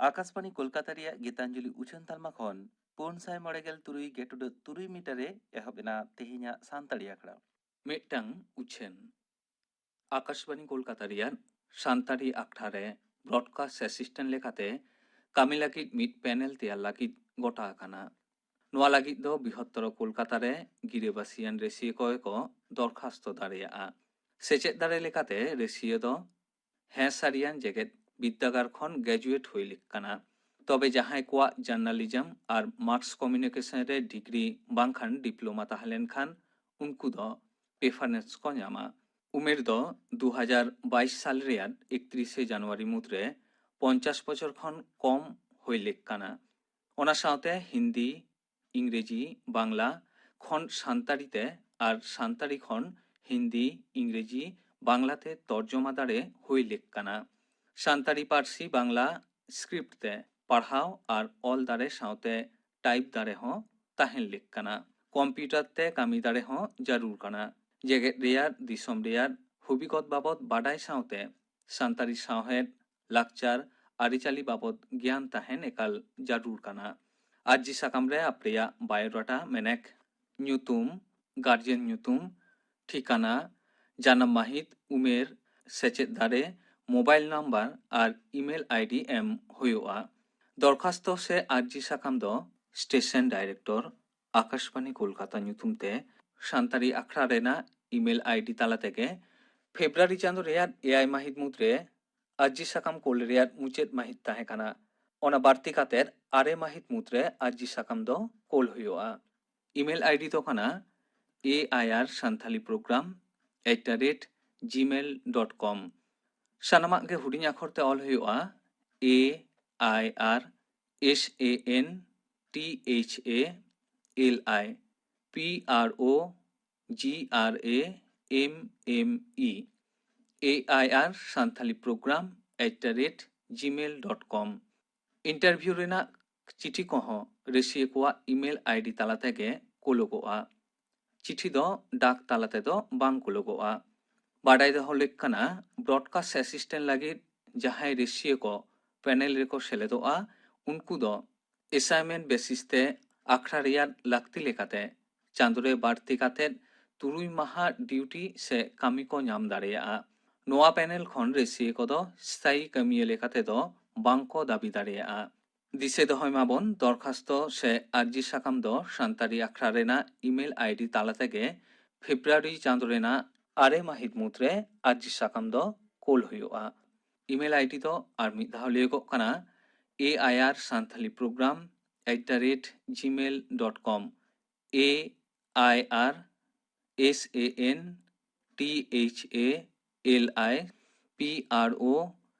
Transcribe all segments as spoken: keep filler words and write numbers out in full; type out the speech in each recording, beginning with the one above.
ᱟᱠᱟᱥᱵᱟᱬᱤ ᱠᱳᱞᱠᱟᱛᱟ ᱨᱮᱭᱟᱜ ᱜᱤᱛᱟᱧᱡᱚᱞᱤ ᱩᱪᱷᱟᱹᱱ ᱛᱟᱞᱢᱟ ᱠᱷᱚᱱ ᱯᱩᱱ ᱥᱟᱭ ᱢᱚᱬᱮ ᱜᱮᱞ ᱛᱩᱨᱩᱭ ᱜᱮᱴᱩᱰᱟᱹᱜ ᱛᱩᱨᱩᱭ ᱢᱤᱴᱟᱨ ᱨᱮ ᱮᱦᱚᱵ ᱮᱱᱟ ᱛᱮᱦᱮᱧᱟᱜ ᱥᱟᱱᱛᱟᱲᱤ ᱟᱠᱷᱲᱟ᱾ ᱢᱤᱫᱴᱟᱝ ᱩᱪᱷᱟᱹᱱ᱾ ᱟᱠᱟᱥᱵᱟᱬᱤ ᱠᱳᱞᱠᱟᱛᱟ ᱨᱮᱭᱟᱜ ᱥᱟᱱᱛᱟᱲᱤ ᱟᱠᱷᱲᱟ ᱨᱮ ᱵᱨᱚᱰᱠᱟᱥᱴ ᱮᱥᱤᱥᱴᱮᱱᱴ ᱞᱮᱠᱟᱛᱮ ᱠᱟᱹᱢᱤ ᱞᱟᱹᱜᱤᱫ ᱢᱤᱫ ᱯᱮᱱᱮᱞ ᱛᱮᱭᱟᱨ ᱞᱟᱹᱜᱤᱫ ᱜᱚᱴᱟ ᱟᱠᱟᱱᱟ᱾ ᱱᱚᱣᱟ ᱞᱟᱹᱜᱤᱫ ᱫᱚ ᱵᱨᱤᱦᱚᱛᱛᱚᱨ ᱠᱳᱞᱠᱟᱛᱟ ᱨᱮ ᱜᱤᱨᱟᱹᱵᱟᱹᱥᱤᱭᱟᱱ ᱨᱟᱹᱥᱤᱭᱟᱹ ᱠᱚᱜᱮ ᱠᱚ ᱫᱚᱨᱠᱷᱟᱥᱛᱚ ᱫᱟᱲᱮᱭᱟᱜᱼᱟ᱾ ᱥᱮᱪᱮᱫ ᱫᱟᱲᱮ ᱞᱮᱠᱟᱛᱮ ᱨᱟᱹᱥᱤᱭᱟᱹ ᱫᱚ ᱦᱮᱸ ᱥᱟᱹᱨᱤᱭᱟᱱ ᱡᱮᱜᱮᱛ ᱵᱤᱨᱫᱟᱹᱜᱟᱲ ᱠᱷᱚᱱ ᱜᱨᱮᱡᱩᱭᱮᱴ ᱦᱩᱭ ᱞᱮᱠ ᱠᱟᱱᱟ᱾ ᱛᱚᱵᱮ ᱡᱟᱦᱟᱸᱭ ᱠᱚᱣᱟᱜ ᱡᱟᱨᱱᱟᱞᱤᱡᱚᱢ ᱟᱨ ᱢᱟᱥ ᱠᱚᱢᱤᱭᱩᱱᱤᱠᱮᱥᱚᱱ ᱨᱮ ᱰᱤᱜᱽᱨᱤ ᱵᱟᱝᱠᱷᱟᱱ ᱰᱤᱯᱞᱳᱢᱟ ᱛᱟᱦᱮᱸ ᱞᱮᱱᱠᱷᱟᱱ ᱩᱱᱠᱩ ᱫᱚ ᱯᱨᱮᱯᱷᱟᱨᱮᱱᱥ ᱠᱚ ᱧᱟᱢᱟ᱾ ᱩᱢᱮᱨ ᱫᱚ ᱫᱩ ᱦᱟᱡᱟᱨ ᱵᱟᱭᱤᱥ ᱥᱟᱞ ᱨᱮᱭᱟᱜ ᱮᱠᱛᱨᱤᱥᱮ ᱡᱟᱱᱩᱣᱟᱨᱤ ᱢᱩᱫᱽᱨᱮ ᱯᱚᱧᱪᱟᱥ ᱵᱚᱪᱷᱚᱨ ᱠᱷᱚᱱ ᱠᱚᱢ ᱦᱩᱭ ᱞᱮᱠ ᱠᱟᱱᱟ᱾ ᱚᱱᱟ ᱥᱟᱶᱛᱮ ᱦᱤᱱᱫᱤ, ᱤᱝᱨᱮᱡᱤ, ᱵᱟᱝᱞᱟ ᱠᱷᱚᱱ ᱥᱟᱱᱛᱟᱲᱤ ᱛᱮ ᱟᱨ ᱥᱟᱱᱛᱟᱲᱤ ᱠᱷᱚᱱ ᱦᱤᱱᱫᱤ, ᱤᱝᱨᱮᱡᱤ, ᱵᱟᱝᱞᱟ ᱛᱮ ᱛᱚᱨᱡᱚᱢᱟ ᱫᱟᱲᱮ ᱦᱩᱭ ᱞᱮᱠ ᱠᱟᱱᱟ᱾ ᱥᱟᱱᱛᱟᱲᱤ ᱯᱟᱹᱨᱥᱤ ᱵᱟᱝᱞᱟ ᱥᱠᱨᱤᱯᱴ ᱛᱮ ᱯᱟᱲᱦᱟᱣ ᱟᱨ ᱚᱞ ᱫᱟᱲᱮ ᱥᱟᱶᱛᱮ ᱴᱟᱭᱤᱯ ᱫᱟᱲᱮ ᱦᱚᱸ ᱛᱟᱦᱮᱱ ᱞᱮᱠ ᱠᱟᱱᱟ᱾ ᱠᱚᱢᱯᱤᱭᱩᱴᱟᱨ ᱛᱮ ᱠᱟᱹᱢᱤ ᱫᱟᱲᱮ ᱦᱚᱸ ᱡᱟᱹᱨᱩᱲ ᱠᱟᱱᱟ᱾ ᱡᱮᱜᱮᱛ ᱨᱮᱭᱟᱜ, ᱫᱤᱥᱚᱢ ᱨᱮᱭᱟᱜ ᱦᱚᱵᱤᱜᱚᱛ ᱵᱟᱵᱚᱛ ᱵᱟᱰᱟᱭ ᱥᱟᱶᱛᱮ ᱥᱟᱱᱛᱟᱲᱤ ᱥᱟᱶᱦᱮᱫ, ᱞᱟᱠᱪᱟᱨ, ᱟᱹᱨᱤᱪᱟᱹᱞᱤ ᱵᱟᱵᱚᱛ ᱜᱮᱭᱟᱱ ᱛᱟᱦᱮᱱ ᱮᱠᱟᱞ ᱡᱟᱹᱨᱩᱲ ᱠᱟᱱᱟ᱾ ᱟᱨᱡᱤ ᱥᱟᱠᱟᱢ ᱨᱮ ᱟᱯᱮᱭᱟᱜ ᱵᱟᱭᱳᱰᱟᱴᱟ ᱢᱮᱱᱮᱠ, ᱧᱩᱛᱩᱢ, ᱜᱟᱨᱡᱮᱱ ᱧᱩᱛᱩᱢ, ᱴᱷᱤᱠᱟᱱᱟ, ᱡᱟᱱᱟᱢ ᱢᱟᱹᱦᱤᱛ, ᱩᱢᱮᱨ, ᱥᱮᱪᱮᱫ ᱫᱟᱲᱮ, ᱢᱳᱵᱟᱭᱤᱞ ᱱᱟᱢᱵᱟᱨ ᱟᱨ ᱤᱢᱮᱞ ᱟᱭᱰᱤ ᱮᱢ ᱦᱩᱭᱩᱜᱼᱟ᱾ ᱫᱚᱨᱠᱷᱟᱥᱛᱚ ᱥᱮ ᱟᱨᱡᱤ ᱥᱟᱠᱟᱢ ᱫᱚ ᱥᱴᱮᱥᱚᱱ ᱰᱟᱭᱨᱮᱠᱴᱚᱨ, ᱟᱠᱟᱥᱵᱟᱬᱤ ᱠᱳᱞᱠᱟᱛᱟ ᱧᱩᱛᱩᱢ ᱛᱮ ᱥᱟᱱᱛᱟᱲᱤ ᱟᱠᱷᱲᱟ ᱨᱮᱱᱟᱜ ᱤᱢᱮᱞ ᱟᱭᱰᱤ ᱛᱟᱞᱟ ᱛᱮᱜᱮ ᱯᱷᱮᱵᱽᱨᱩᱣᱟᱨᱤ ᱪᱟᱸᱫᱳ ᱨᱮᱭᱟᱜ ᱮᱭᱟᱭ ᱢᱟᱹᱦᱤᱛ ᱢᱩᱫᱽᱨᱮ ᱟᱨᱡᱤ ᱥᱟᱠᱟᱢ ᱠᱳᱞ ᱨᱮᱭᱟᱜ ᱢᱩᱪᱟᱹᱫ ᱢᱟᱹᱦᱤᱛ ᱛᱟᱦᱮᱸ ᱠᱟᱱᱟ᱾ ᱚᱱᱟ ᱵᱟᱹᱲᱛᱤ ᱠᱟᱛᱮ ᱟᱨᱮ ᱢᱟᱹᱦᱤᱛ ᱢᱩᱫᱽᱨᱮ ᱟᱨᱡᱤ ᱥᱟᱠᱟᱢ ᱫᱚ ᱠᱳᱞ ᱦᱩᱭᱩᱜᱼᱟ᱾ ᱤᱢᱮᱞ ᱟᱭᱰᱤ ᱫᱚ ᱠᱟᱱᱟ A I R Santali programme at the rate Gmail dot com. ᱥᱟᱱᱟᱢᱟᱜ ᱜᱮ ᱦᱩᱰᱤᱧ ᱟᱠᱷᱚᱨ ᱛᱮ ᱚᱞ ᱦᱩᱭᱩᱜᱼᱟ, ᱮ I R S A N T H A L I P R O G R A M M E, A I R Santali programme at the rate Gmail dot com. Interview ᱨᱮᱱᱟᱜ ᱪᱤᱴᱷᱤ ᱠᱚᱦᱚᱸ ᱨᱟᱹᱥᱤᱭᱟᱹ ᱠᱚᱣᱟᱜ ᱤᱢᱮᱞ ᱟᱭᱰᱤ ᱛᱟᱞᱟ ᱛᱮᱜᱮ ᱠᱩᱞᱚᱜᱚᱜᱼᱟ᱾ ᱪᱤᱴᱷᱤ ᱫᱚ ᱰᱟᱠ ᱛᱟᱞᱟ ᱛᱮᱫᱚ ᱵᱟᱝ ᱠᱩᱞᱚᱜᱚᱜᱼᱟ᱾ ᱵᱟᱰᱟᱭ ᱫᱚᱦᱚ ᱞᱮᱠ ᱠᱟᱱᱟ, ᱵᱨᱚᱰᱠᱟᱥᱴ ᱮᱥᱤᱥᱴᱮᱱᱴ ᱞᱟᱹᱜᱤᱫ ᱡᱟᱦᱟᱸᱭ ᱨᱟᱹᱥᱤᱭᱟᱹ ᱠᱚ ᱯᱮᱱᱮᱞ ᱨᱮᱠᱚ ᱥᱮᱞᱮᱫᱚᱜᱼᱟ, ᱩᱱᱠᱩ ᱫᱚ ᱮᱥᱟᱭᱤᱱᱢᱮᱱᱴ ᱵᱮᱥᱤᱥ ᱛᱮ ᱟᱠᱷᱲᱟ ᱨᱮᱭᱟᱜ ᱞᱟᱹᱠᱛᱤ ᱞᱮᱠᱟᱛᱮ ᱪᱟᱸᱫᱳ ᱨᱮ ᱵᱟᱹᱲᱛᱤ ᱠᱟᱛᱮ ᱛᱩᱨᱩᱭ ᱢᱟᱦᱟ ᱰᱤᱭᱩᱴᱤ ᱥᱮ ᱠᱟᱹᱢᱤ ᱠᱚ ᱧᱟᱢ ᱫᱟᱲᱮᱭᱟᱜᱼᱟ᱾ ᱱᱚᱣᱟ ᱯᱮᱱᱮᱞ ᱠᱷᱚᱱ ᱨᱟᱹᱥᱤᱭᱟᱹ ᱠᱚᱫᱚ ᱥᱛᱷᱟᱭᱤ ᱠᱟᱹᱢᱤᱭᱟᱹ ᱞᱮᱠᱟᱛᱮ ᱫᱚ ᱵᱟᱝ ᱠᱚ ᱫᱟᱹᱵᱤ ᱫᱟᱲᱮᱭᱟᱜᱼᱟ᱾ ᱫᱤᱥᱟᱹ ᱫᱚᱦᱚᱭ ᱢᱟᱵᱚᱱ, ᱫᱚᱨᱠᱷᱟᱥᱛᱚ ᱥᱮ ᱟᱨᱡᱤ ᱥᱟᱠᱟᱢ ᱫᱚ ᱥᱟᱱᱛᱟᱲᱤ ᱟᱠᱷᱲᱟ ᱨᱮᱱᱟᱜ ᱤᱢᱮᱞ ᱟᱭᱰᱤ ᱛᱟᱞᱟ ᱛᱮᱜᱮ ᱯᱷᱮᱵᱽᱨᱩᱣᱟᱨᱤ ᱪᱟᱸᱫᱳ ᱨᱮᱱᱟᱜ ᱟᱨᱮ ᱢᱟᱹᱦᱤᱛ ᱢᱩᱫᱽᱨᱮ ᱟᱨᱡᱤ ᱥᱟᱠᱟᱢ ᱫᱚ ᱠᱳᱞ ᱦᱩᱭᱩᱜᱼᱟ᱾ ᱤᱢᱮᱞ ᱟᱭᱰᱤ ᱫᱚ ᱟᱨ ᱢᱤᱫ ᱫᱷᱟᱣ ᱞᱟᱹᱭᱚᱜᱚᱜ ᱠᱟᱱᱟ, A I R Santhali Program at the rate gmail dot com, A I R S A N T H A L I P R O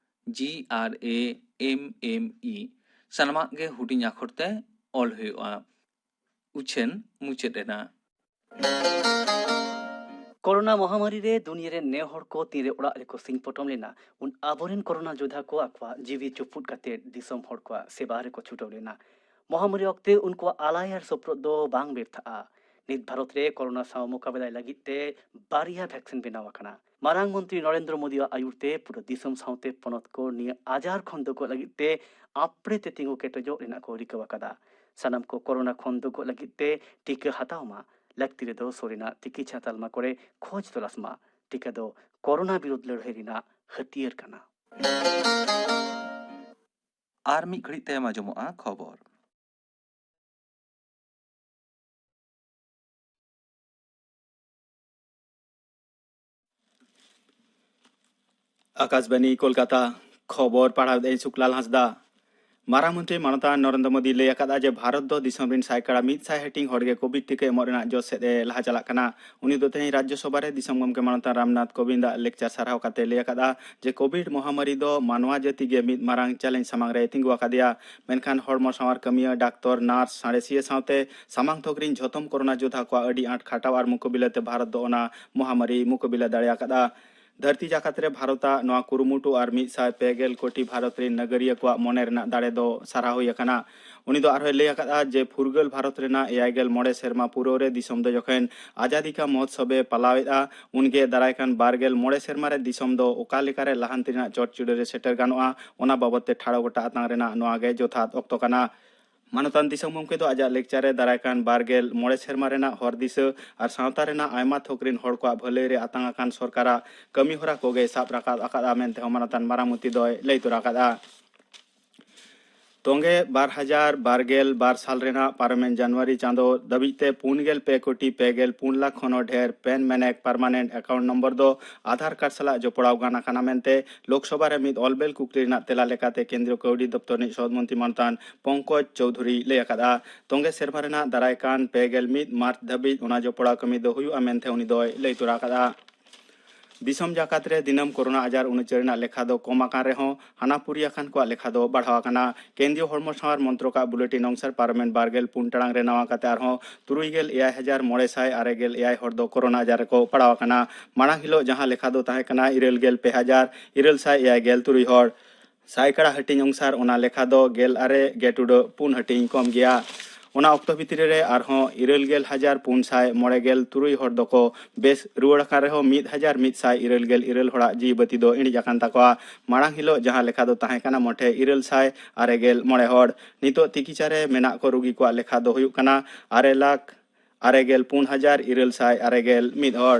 G R A M M E᱾ ᱥᱟᱱᱟᱢᱟᱜ ᱜᱮ ᱦᱩᱰᱤᱧ ᱟᱠᱷᱚᱨ ᱛᱮ ᱚᱞ ᱦᱩᱭᱩᱜᱼᱟ᱾ ᱩᱪᱷᱟᱹᱱ ᱢᱩᱪᱟᱹᱫ ᱮᱱᱟ᱾ Corona ᱢᱚᱦᱟᱢᱟᱨᱤ ᱨᱮ ᱫᱩᱱᱤᱭᱟᱹ ᱨᱮᱱ ᱱᱮ ᱦᱚᱲ ᱠᱚ ᱛᱤᱱᱨᱮ ᱚᱲᱟᱜ ᱨᱮᱠᱚ ᱥᱤᱧ ᱯᱚᱴᱚᱢ ᱞᱮᱱᱟ, ᱩᱱ ᱟᱵᱚᱨᱮᱱ ᱠᱳᱨᱳᱱᱟ ᱡᱳᱫᱷᱟ ᱠᱚ ᱟᱠᱚᱣᱟᱜ ᱡᱤᱣᱤ ᱪᱩᱯᱩᱫ ᱠᱟᱛᱮ ᱫᱤᱥᱚᱢ ᱦᱚᱲ ᱠᱚᱣᱟᱜ ᱥᱮᱵᱟ ᱨᱮᱠᱚ ᱪᱷᱩᱴᱟᱹᱣ ᱞᱮᱱᱟ᱾ ᱢᱚᱦᱟᱢᱟᱨᱤ ᱚᱠᱛᱮ ᱩᱱᱠᱩᱣᱟᱜ ᱟᱞᱟᱭ ᱟᱨ ᱥᱚᱯᱨᱚᱫ ᱫᱚ ᱵᱟᱝ ᱵᱮᱨᱛᱷᱟᱜᱼᱟ᱾ ᱱᱤᱛ ᱵᱷᱟᱨᱚᱛ ᱨᱮ ᱠᱳᱨᱳᱱᱟ ᱥᱟᱶ ᱢᱳᱠᱟᱵᱮᱞᱟᱭ ᱞᱟᱹᱜᱤᱫ ᱛᱮ ᱵᱟᱨᱭᱟ ᱵᱷᱮᱠᱥᱤᱱ ᱵᱮᱱᱟᱣ ᱟᱠᱟᱱᱟ᱾ ᱢᱟᱨᱟᱝ ᱢᱚᱱᱛᱨᱤ ᱱᱚᱨᱮᱱᱫᱨᱚ ᱢᱳᱫᱤᱭᱟᱜ ᱟᱹᱭᱩᱨ ᱛᱮ ᱯᱩᱨᱟᱹ ᱫᱤᱥᱚᱢ ᱥᱟᱶᱛᱮ ᱯᱚᱱᱚᱛ ᱠᱚ ᱱᱤᱭᱟᱹ ᱟᱡᱟᱨ ᱠᱷᱚᱱ ᱫᱩᱜᱚᱜ ᱞᱟᱹᱜᱤᱫ ᱛᱮ ᱟᱯᱲᱮ ᱛᱮ ᱛᱤᱸᱜᱩ ᱠᱮᱴᱮᱡᱚᱜ ᱨᱮᱱᱟᱜ ᱠᱚ ᱨᱤᱠᱟᱹ ᱟᱠᱟᱫᱟ᱾ ᱥᱟᱱᱟᱢ ᱠᱚ ᱠᱳᱨᱳᱱᱟ ᱠᱷᱚᱱ ᱫᱩᱜᱚᱜ ᱞᱟᱹᱜᱤᱫ ᱛᱮ ᱴᱤᱠᱟᱹ ᱦᱟᱛᱟᱣ ᱢᱟ, ᱞᱟᱹᱠᱛᱤ ᱨᱮᱫᱚ ᱥᱩᱨ ᱨᱮᱱᱟᱜ ᱛᱤᱠᱤᱪᱷᱟ ᱛᱟᱞᱢᱟ ᱠᱚᱨᱮ ᱠᱷᱚᱡᱽ ᱛᱚᱞᱟᱥ ᱢᱟ᱾ ᱴᱤᱠᱟᱹ ᱫᱚ ᱠᱳᱨᱳᱱᱟ ᱵᱤᱨᱩᱫᱷ ᱞᱟᱹᱲᱦᱟᱹᱭ ᱨᱮᱱᱟᱜ ᱦᱟᱹᱛᱭᱟᱹᱨ ᱠᱟᱱᱟ᱾ ᱟᱨ ᱢᱤᱫ ᱜᱷᱟᱹᱲᱤᱡ ᱛᱟᱭᱚᱢ ᱟᱸᱡᱚᱢᱚᱜᱼᱟ ᱠᱷᱚᱵᱚᱨ᱾ ᱟᱠᱟᱥᱵᱟᱱᱤ ᱠᱳᱞᱠᱟᱛᱟ, ᱠᱷᱚᱵᱚᱨ ᱯᱟᱲᱦᱟᱣ ᱮᱫᱟᱹᱧ ᱥᱩᱠᱞᱟᱞ ᱦᱟᱸᱥᱫᱟ᱾ ᱢᱟᱨᱟᱝ ᱢᱚᱱᱛᱨᱤ ᱢᱟᱱᱚᱛᱟᱱ ᱱᱚᱨᱮᱱᱫᱨᱚ ᱢᱳᱫᱤ ᱞᱟᱹᱭ ᱟᱠᱟᱫᱼᱟ ᱡᱮ ᱵᱷᱟᱨᱚᱛ ᱫᱚ ᱫᱤᱥᱚᱢ ᱨᱤᱱ ᱥᱟᱭᱠᱟᱲᱟ ᱢᱤᱫ ᱥᱟᱭ ᱦᱟᱹᱴᱤᱧ ᱦᱚᱲ ᱜᱮ ᱠᱳᱵᱷᱤᱰ ᱴᱤᱠᱟᱹ ᱮᱢᱚᱜ ᱨᱮᱱᱟᱜ ᱡᱚᱥ ᱥᱮᱫ ᱮ ᱞᱟᱦᱟ ᱪᱟᱞᱟᱜ ᱠᱟᱱᱟ᱾ ᱩᱱᱤ ᱫᱚ ᱛᱮᱦᱮᱧ ᱨᱟᱡᱽᱡᱚ ᱥᱚᱵᱷᱟ ᱨᱮ ᱫᱤᱥᱚᱢ ᱜᱚᱢᱠᱮ ᱢᱟᱱᱚᱛᱟᱱ ᱨᱟᱢᱱᱟᱛᱷ ᱠᱳᱵᱤᱱᱫ ᱟᱜ ᱞᱮᱠᱪᱟᱨ ᱥᱟᱨᱦᱟᱣ ᱠᱟᱛᱮ ᱞᱟᱹᱭ ᱟᱠᱟᱫᱼᱟ ᱡᱮ ᱠᱳᱵᱷᱤᱰ ᱢᱚᱦᱟᱢᱟᱨᱤ ᱫᱚ ᱢᱟᱱᱣᱟ ᱡᱟᱹᱛᱤ ᱜᱮ ᱢᱤᱫ ᱢᱟᱨᱟᱝ ᱪᱮᱞᱮᱧᱡᱽ ᱥᱟᱢᱟᱝ ᱨᱮ ᱛᱤᱸᱜᱩ ᱟᱠᱟᱫᱮᱭᱟ᱾ ᱢᱮᱱᱠᱷᱟᱱ ᱦᱚᱲᱢᱚ ᱥᱟᱶᱟᱨ ᱠᱟᱹᱢᱤᱭᱟᱹ, ᱰᱟᱠᱛᱚᱨ, ᱱᱟᱨᱥ, ᱥᱟᱬᱮᱥᱤᱭᱟᱹ ᱥᱟᱶᱛᱮ ᱥᱟᱢᱟᱝ ᱛᱷᱚᱠ ᱨᱤᱱ ᱡᱷᱚᱛᱚᱢ ᱠᱳᱨᱳᱱᱟ ᱡᱳᱫᱷᱟ ᱠᱚᱣᱟᱜ ᱟᱹᱰᱤ ᱟᱸᱴ ᱠᱷᱟᱴᱟᱣ ᱟᱨ ᱢᱩᱠᱟᱹᱵᱤᱞᱟᱹ ᱛᱮ ᱵᱷᱟᱨᱚᱛ ᱫᱚ ᱚᱱᱟ ᱢᱚᱦᱟᱢᱟᱨᱤ ᱢᱩᱠᱟᱹᱵᱤᱞᱟᱹ ᱫᱟᱲᱮ ᱟᱠᱟᱫᱼᱟ᱾ ᱫᱷᱟᱹᱨᱛᱤ ᱡᱟᱠᱟᱛ ᱨᱮ ᱵᱷᱟᱨᱚᱛᱟᱜ ᱱᱚᱣᱟ ᱠᱩᱨᱩᱢᱩᱴᱩ ᱟᱨ ᱢᱤᱫ ᱥᱟᱭ ᱯᱮ ᱜᱮᱞ ᱠᱳᱴᱤ ᱵᱷᱟᱨᱚᱛ ᱨᱤᱱ ᱱᱟᱜᱟᱨᱤᱭᱟᱹ ᱠᱚᱣᱟᱜ ᱢᱚᱱᱮ ᱨᱮᱱᱟᱜ ᱫᱟᱲᱮ ᱫᱚ ᱥᱟᱨᱦᱟᱣ ᱦᱩᱭ ᱟᱠᱟᱱᱟ᱾ ᱩᱱᱤ ᱫᱚ ᱟᱨᱦᱚᱸᱭ ᱞᱟᱹᱭ ᱟᱠᱟᱫᱼᱟ ᱡᱮ ᱯᱷᱩᱨᱜᱟᱹᱞ ᱵᱷᱟᱨᱚᱛ ᱨᱮᱱᱟᱜ ᱮᱭᱟᱭ ᱜᱮᱞ ᱢᱚᱬᱮ ᱥᱮᱨᱢᱟ ᱯᱩᱨᱟᱹᱣ ᱨᱮ ᱫᱤᱥᱚᱢ ᱫᱚ ᱡᱚᱠᱷᱚᱱ ᱟᱡᱟᱫᱤ ᱠᱟ ᱢᱚᱦᱚᱛᱥᱚᱵ ᱮ ᱯᱟᱞᱟᱣᱮᱫᱼᱟ, ᱩᱱᱜᱮ ᱫᱟᱨᱟᱭ ᱠᱟᱱ ᱵᱟᱨ ᱜᱮᱞ ᱢᱚᱬᱮ ᱥᱮᱨᱢᱟ ᱨᱮ ᱫᱤᱥᱚᱢ ᱫᱚ ᱚᱠᱟ ᱞᱮᱠᱟᱨᱮ ᱞᱟᱦᱟᱱᱛᱤ ᱨᱮᱱᱟᱜ ᱪᱚᱴ ᱪᱩᱲᱟᱹ ᱨᱮ ᱥᱮᱴᱮᱨ ᱜᱟᱱᱚᱜᱼᱟ, ᱚᱱᱟ ᱵᱟᱵᱚᱛ ᱛᱮ ᱴᱷᱟᱲᱚ ᱜᱚᱴᱟ ᱟᱛᱟᱝ ᱨᱮᱱᱟᱜ ᱱᱚᱣᱟ ᱜᱮ ᱡᱚᱛᱷᱟᱛ ᱚᱠᱛᱚ ᱠᱟᱱᱟ᱾ ᱢᱟᱱᱚᱛᱟᱱ ᱫᱤᱥᱚᱢ ᱜᱚᱢᱠᱮ ᱫᱚ ᱟᱡᱟᱜ ᱞᱮᱠᱪᱟᱨ ᱨᱮ ᱫᱟᱨᱟᱭ ᱠᱟᱱ ᱵᱟᱨ ᱜᱮᱞ ᱢᱚᱬᱮ ᱥᱮᱨᱢᱟ ᱨᱮᱱᱟᱜ ᱦᱚᱨ ᱫᱤᱥᱟᱹ ᱟᱨ ᱥᱟᱶᱛᱟ ᱨᱮᱱᱟᱜ ᱟᱭᱢᱟ ᱛᱷᱚᱠ ᱨᱤᱱ ᱦᱚᱲ ᱠᱚᱣᱟᱜ ᱵᱷᱟᱹᱞᱟᱹᱭ ᱨᱮ ᱟᱛᱟᱝ ᱟᱠᱟᱱ ᱥᱚᱨᱠᱟᱨᱟᱜ ᱠᱟᱹᱢᱤ ᱦᱚᱨᱟ ᱠᱚᱜᱮᱭ ᱥᱟᱵ ᱨᱟᱠᱟᱵ ᱟᱠᱟᱫᱼᱟ ᱢᱮᱱᱛᱮ ᱦᱚᱸ ᱢᱟᱱᱚᱛᱟᱱ ᱢᱟᱨᱟᱝ ᱢᱚᱱᱛᱨᱤ ᱫᱚᱭ ᱞᱟᱹᱭ ᱛᱚᱨᱟ ᱟᱠᱟᱫᱼᱟ᱾ ᱛᱚᱸᱜᱮ ᱵᱟᱨ ᱦᱟᱡᱟᱨ ᱵᱟᱨ ᱜᱮᱞ ᱵᱟᱨ ᱥᱟᱞ ᱨᱮᱱᱟᱜ ᱯᱟᱨᱚᱢᱮᱱ ᱡᱟᱱᱩᱣᱟᱨᱤ ᱪᱟᱸᱫᱚ ᱫᱷᱟᱹᱵᱤᱡ ᱛᱮ ᱯᱩᱱ ᱜᱮᱞ ᱯᱮ ᱠᱳᱴᱤ ᱯᱮ ᱜᱮᱞ ᱯᱩᱱ ᱞᱟᱠᱷ ᱠᱷᱚᱱ ᱦᱚᱸ ᱰᱷᱮᱨ ᱯᱮᱱ ᱢᱮᱱᱮᱠ ᱯᱟᱨᱢᱟᱱᱮᱱᱴ ᱮᱠᱟᱣᱩᱱᱴ ᱱᱚᱢᱵᱚᱨ ᱫᱚ ᱟᱫᱷᱟᱨ ᱠᱟᱨᱰ ᱥᱟᱞᱟᱜ ᱡᱚᱯᱲᱟᱣ ᱜᱟᱱ ᱟᱠᱟᱱᱟ ᱢᱮᱱᱛᱮ ᱞᱳᱠᱥᱚᱵᱷᱟ ᱨᱮ ᱢᱤᱫ ᱚᱞᱵᱮᱞ ᱠᱩᱠᱞᱤ ᱨᱮᱱᱟᱜ ᱛᱮᱞᱟ ᱞᱮᱠᱟᱛᱮ ᱠᱮᱱᱫᱨᱤᱭᱚ ᱠᱟᱹᱣᱰᱤ ᱫᱚᱯᱛᱚᱨ ᱨᱤᱱᱤᱡ ᱥᱚᱦᱚᱫ ᱢᱚᱱᱛᱨᱤ ᱢᱟᱱᱚᱛᱟᱱ ᱯᱚᱝᱠᱚᱡᱽ ᱪᱳᱣᱫᱷᱩᱨᱤ ᱞᱟᱹᱭ ᱟᱠᱟᱫᱼᱟ᱾ ᱛᱚᱸᱜᱮ ᱥᱮᱨᱢᱟ ᱨᱮᱱᱟᱜ ᱫᱟᱨᱟᱭ ᱠᱟᱱ ᱯᱮ ᱜᱮᱞ ᱢᱤᱫ ᱢᱟᱨᱪ ᱫᱷᱟᱹᱵᱤᱡ ᱚᱱᱟ ᱡᱚᱯᱲᱟᱣ ᱠᱟᱹᱢᱤ ᱫᱚ ᱦᱩᱭᱩᱜᱼᱟ ᱢᱮᱱᱛᱮ ᱩᱱᱤ ᱫᱚᱭ ᱞᱟᱹᱭ ᱛᱚᱨᱟ ᱟᱠᱟᱫᱼᱟ᱾ ᱫᱤᱥᱚᱢ ᱡᱟᱠᱟᱛ ᱨᱮ ᱫᱤᱱᱟᱹᱢ ᱠᱳᱨᱳᱱᱟ ᱟᱡᱟᱨ ᱩᱱᱩᱪᱟᱹᱨ ᱨᱮᱱᱟᱜ ᱞᱮᱠᱷᱟ ᱫᱚ ᱠᱚᱢ ᱟᱠᱟᱱ ᱨᱮᱦᱚᱸ ᱦᱟᱱᱟᱯᱩᱨᱤ ᱟᱠᱟᱱ ᱠᱚᱣᱟᱜ ᱞᱮᱠᱷᱟ ᱫᱚ ᱵᱟᱲᱦᱟᱣ ᱟᱠᱟᱱᱟ᱾ ᱠᱮᱱᱫᱨᱤᱭᱚ ᱦᱚᱲᱢᱚ ᱥᱟᱶᱟᱨ ᱢᱚᱱᱛᱨᱚᱠᱟᱜ ᱵᱩᱞᱮᱴᱤᱱ ᱚᱱᱩᱥᱟᱨ ᱯᱟᱨᱚᱢᱮᱱ ᱵᱟᱨ ᱜᱮᱞ ᱯᱩᱱ ᱴᱟᱲᱟᱝ ᱨᱮ ᱱᱟᱣᱟ ᱠᱟᱛᱮ ᱟᱨᱦᱚᱸ ᱛᱩᱨᱩᱭ ᱜᱮᱞ ᱮᱭᱟᱭ ᱦᱟᱡᱟᱨ ᱢᱚᱬᱮ ᱥᱟᱭ ᱟᱨᱮ ᱜᱮᱞ ᱮᱭᱟᱭ ᱦᱚᱲ ᱫᱚ ᱠᱳᱨᱳᱱᱟ ᱟᱡᱟᱨ ᱨᱮᱠᱚ ᱯᱟᱲᱟᱣ ᱟᱠᱟᱱᱟ᱾ ᱢᱟᱲᱟᱝ ᱦᱤᱞᱳᱜ ᱡᱟᱦᱟᱸ ᱞᱮᱠᱷᱟ ᱫᱚ ᱛᱟᱦᱮᱸ ᱠᱟᱱᱟ ᱤᱨᱟᱹᱞ ᱜᱮᱞ ᱯᱮ ᱦᱟᱡᱟᱨ ᱤᱨᱟᱹᱞ ᱥᱟᱭ ᱮᱭᱟᱭ ᱜᱮᱞ ᱛᱩᱨᱩᱭ ᱦᱚᱲ, ᱥᱟᱭᱠᱟᱲᱟ ᱦᱟᱹᱴᱤᱧ ᱚᱱᱩᱥᱟᱨ ᱚᱱᱟ ᱞᱮᱠᱷᱟ ᱫᱚ ᱜᱮᱞ ᱟᱨᱮ ᱜᱮ ᱴᱩᱰᱟᱹᱜ ᱯᱩᱱ ᱦᱟᱹᱴᱤᱧ ᱠᱚᱢ ᱜᱮᱭᱟ᱾ ᱚᱱᱟ ᱚᱠᱛᱚ ᱵᱷᱤᱛᱨᱤ ᱨᱮ ᱟᱨᱦᱚᱸ ᱤᱨᱟᱹᱞ ᱜᱮᱞ ᱦᱟᱡᱟᱨ ᱯᱩᱱ ᱥᱟᱭ ᱢᱚᱬᱮ ᱜᱮᱞ ᱛᱩᱨᱩᱭ ᱦᱚᱲ ᱫᱚᱠᱚ ᱵᱮᱥ ᱨᱩᱣᱟᱹᱲ ᱟᱠᱟᱱ ᱨᱮᱦᱚᱸ ᱢᱤᱫ ᱦᱟᱡᱟᱨ ᱢᱤᱫ ᱥᱟᱭ ᱤᱨᱟᱹᱞ ᱜᱮᱞ ᱤᱨᱟᱹᱞ ᱦᱚᱲᱟᱜ ᱡᱤᱣᱤ ᱵᱟᱹᱛᱤ ᱫᱚ ᱤᱬᱤᱡ ᱟᱠᱟᱱ ᱛᱟᱠᱚᱣᱟ᱾ ᱢᱟᱲᱟᱝ ᱦᱤᱞᱳᱜ ᱡᱟᱦᱟᱸ ᱞᱮᱠᱷᱟ ᱫᱚ ᱛᱟᱦᱮᱸ ᱠᱟᱱᱟ ᱢᱚᱴᱷᱮ ᱤᱨᱟᱹᱞ ᱥᱟᱭ ᱟᱨᱮ ᱜᱮᱞ ᱢᱚᱬᱮ ᱦᱚᱲ᱾ ᱱᱤᱛᱚᱜ ᱛᱤᱠᱤᱪᱷᱟ ᱨᱮ ᱢᱮᱱᱟᱜ ᱠᱚ ᱨᱩᱜᱤ ᱠᱚᱣᱟᱜ ᱞᱮᱠᱷᱟ ᱫᱚ ᱦᱩᱭᱩᱜ ᱠᱟᱱᱟ ᱟᱨᱮ ᱞᱟᱠᱷ ᱟᱨᱮ ᱜᱮᱞ ᱯᱩᱱ ᱦᱟᱡᱟᱨ ᱤᱨᱟᱹᱞ ᱥᱟᱭ ᱟᱨᱮ ᱜᱮᱞ ᱢᱤᱫ ᱦᱚᱲ᱾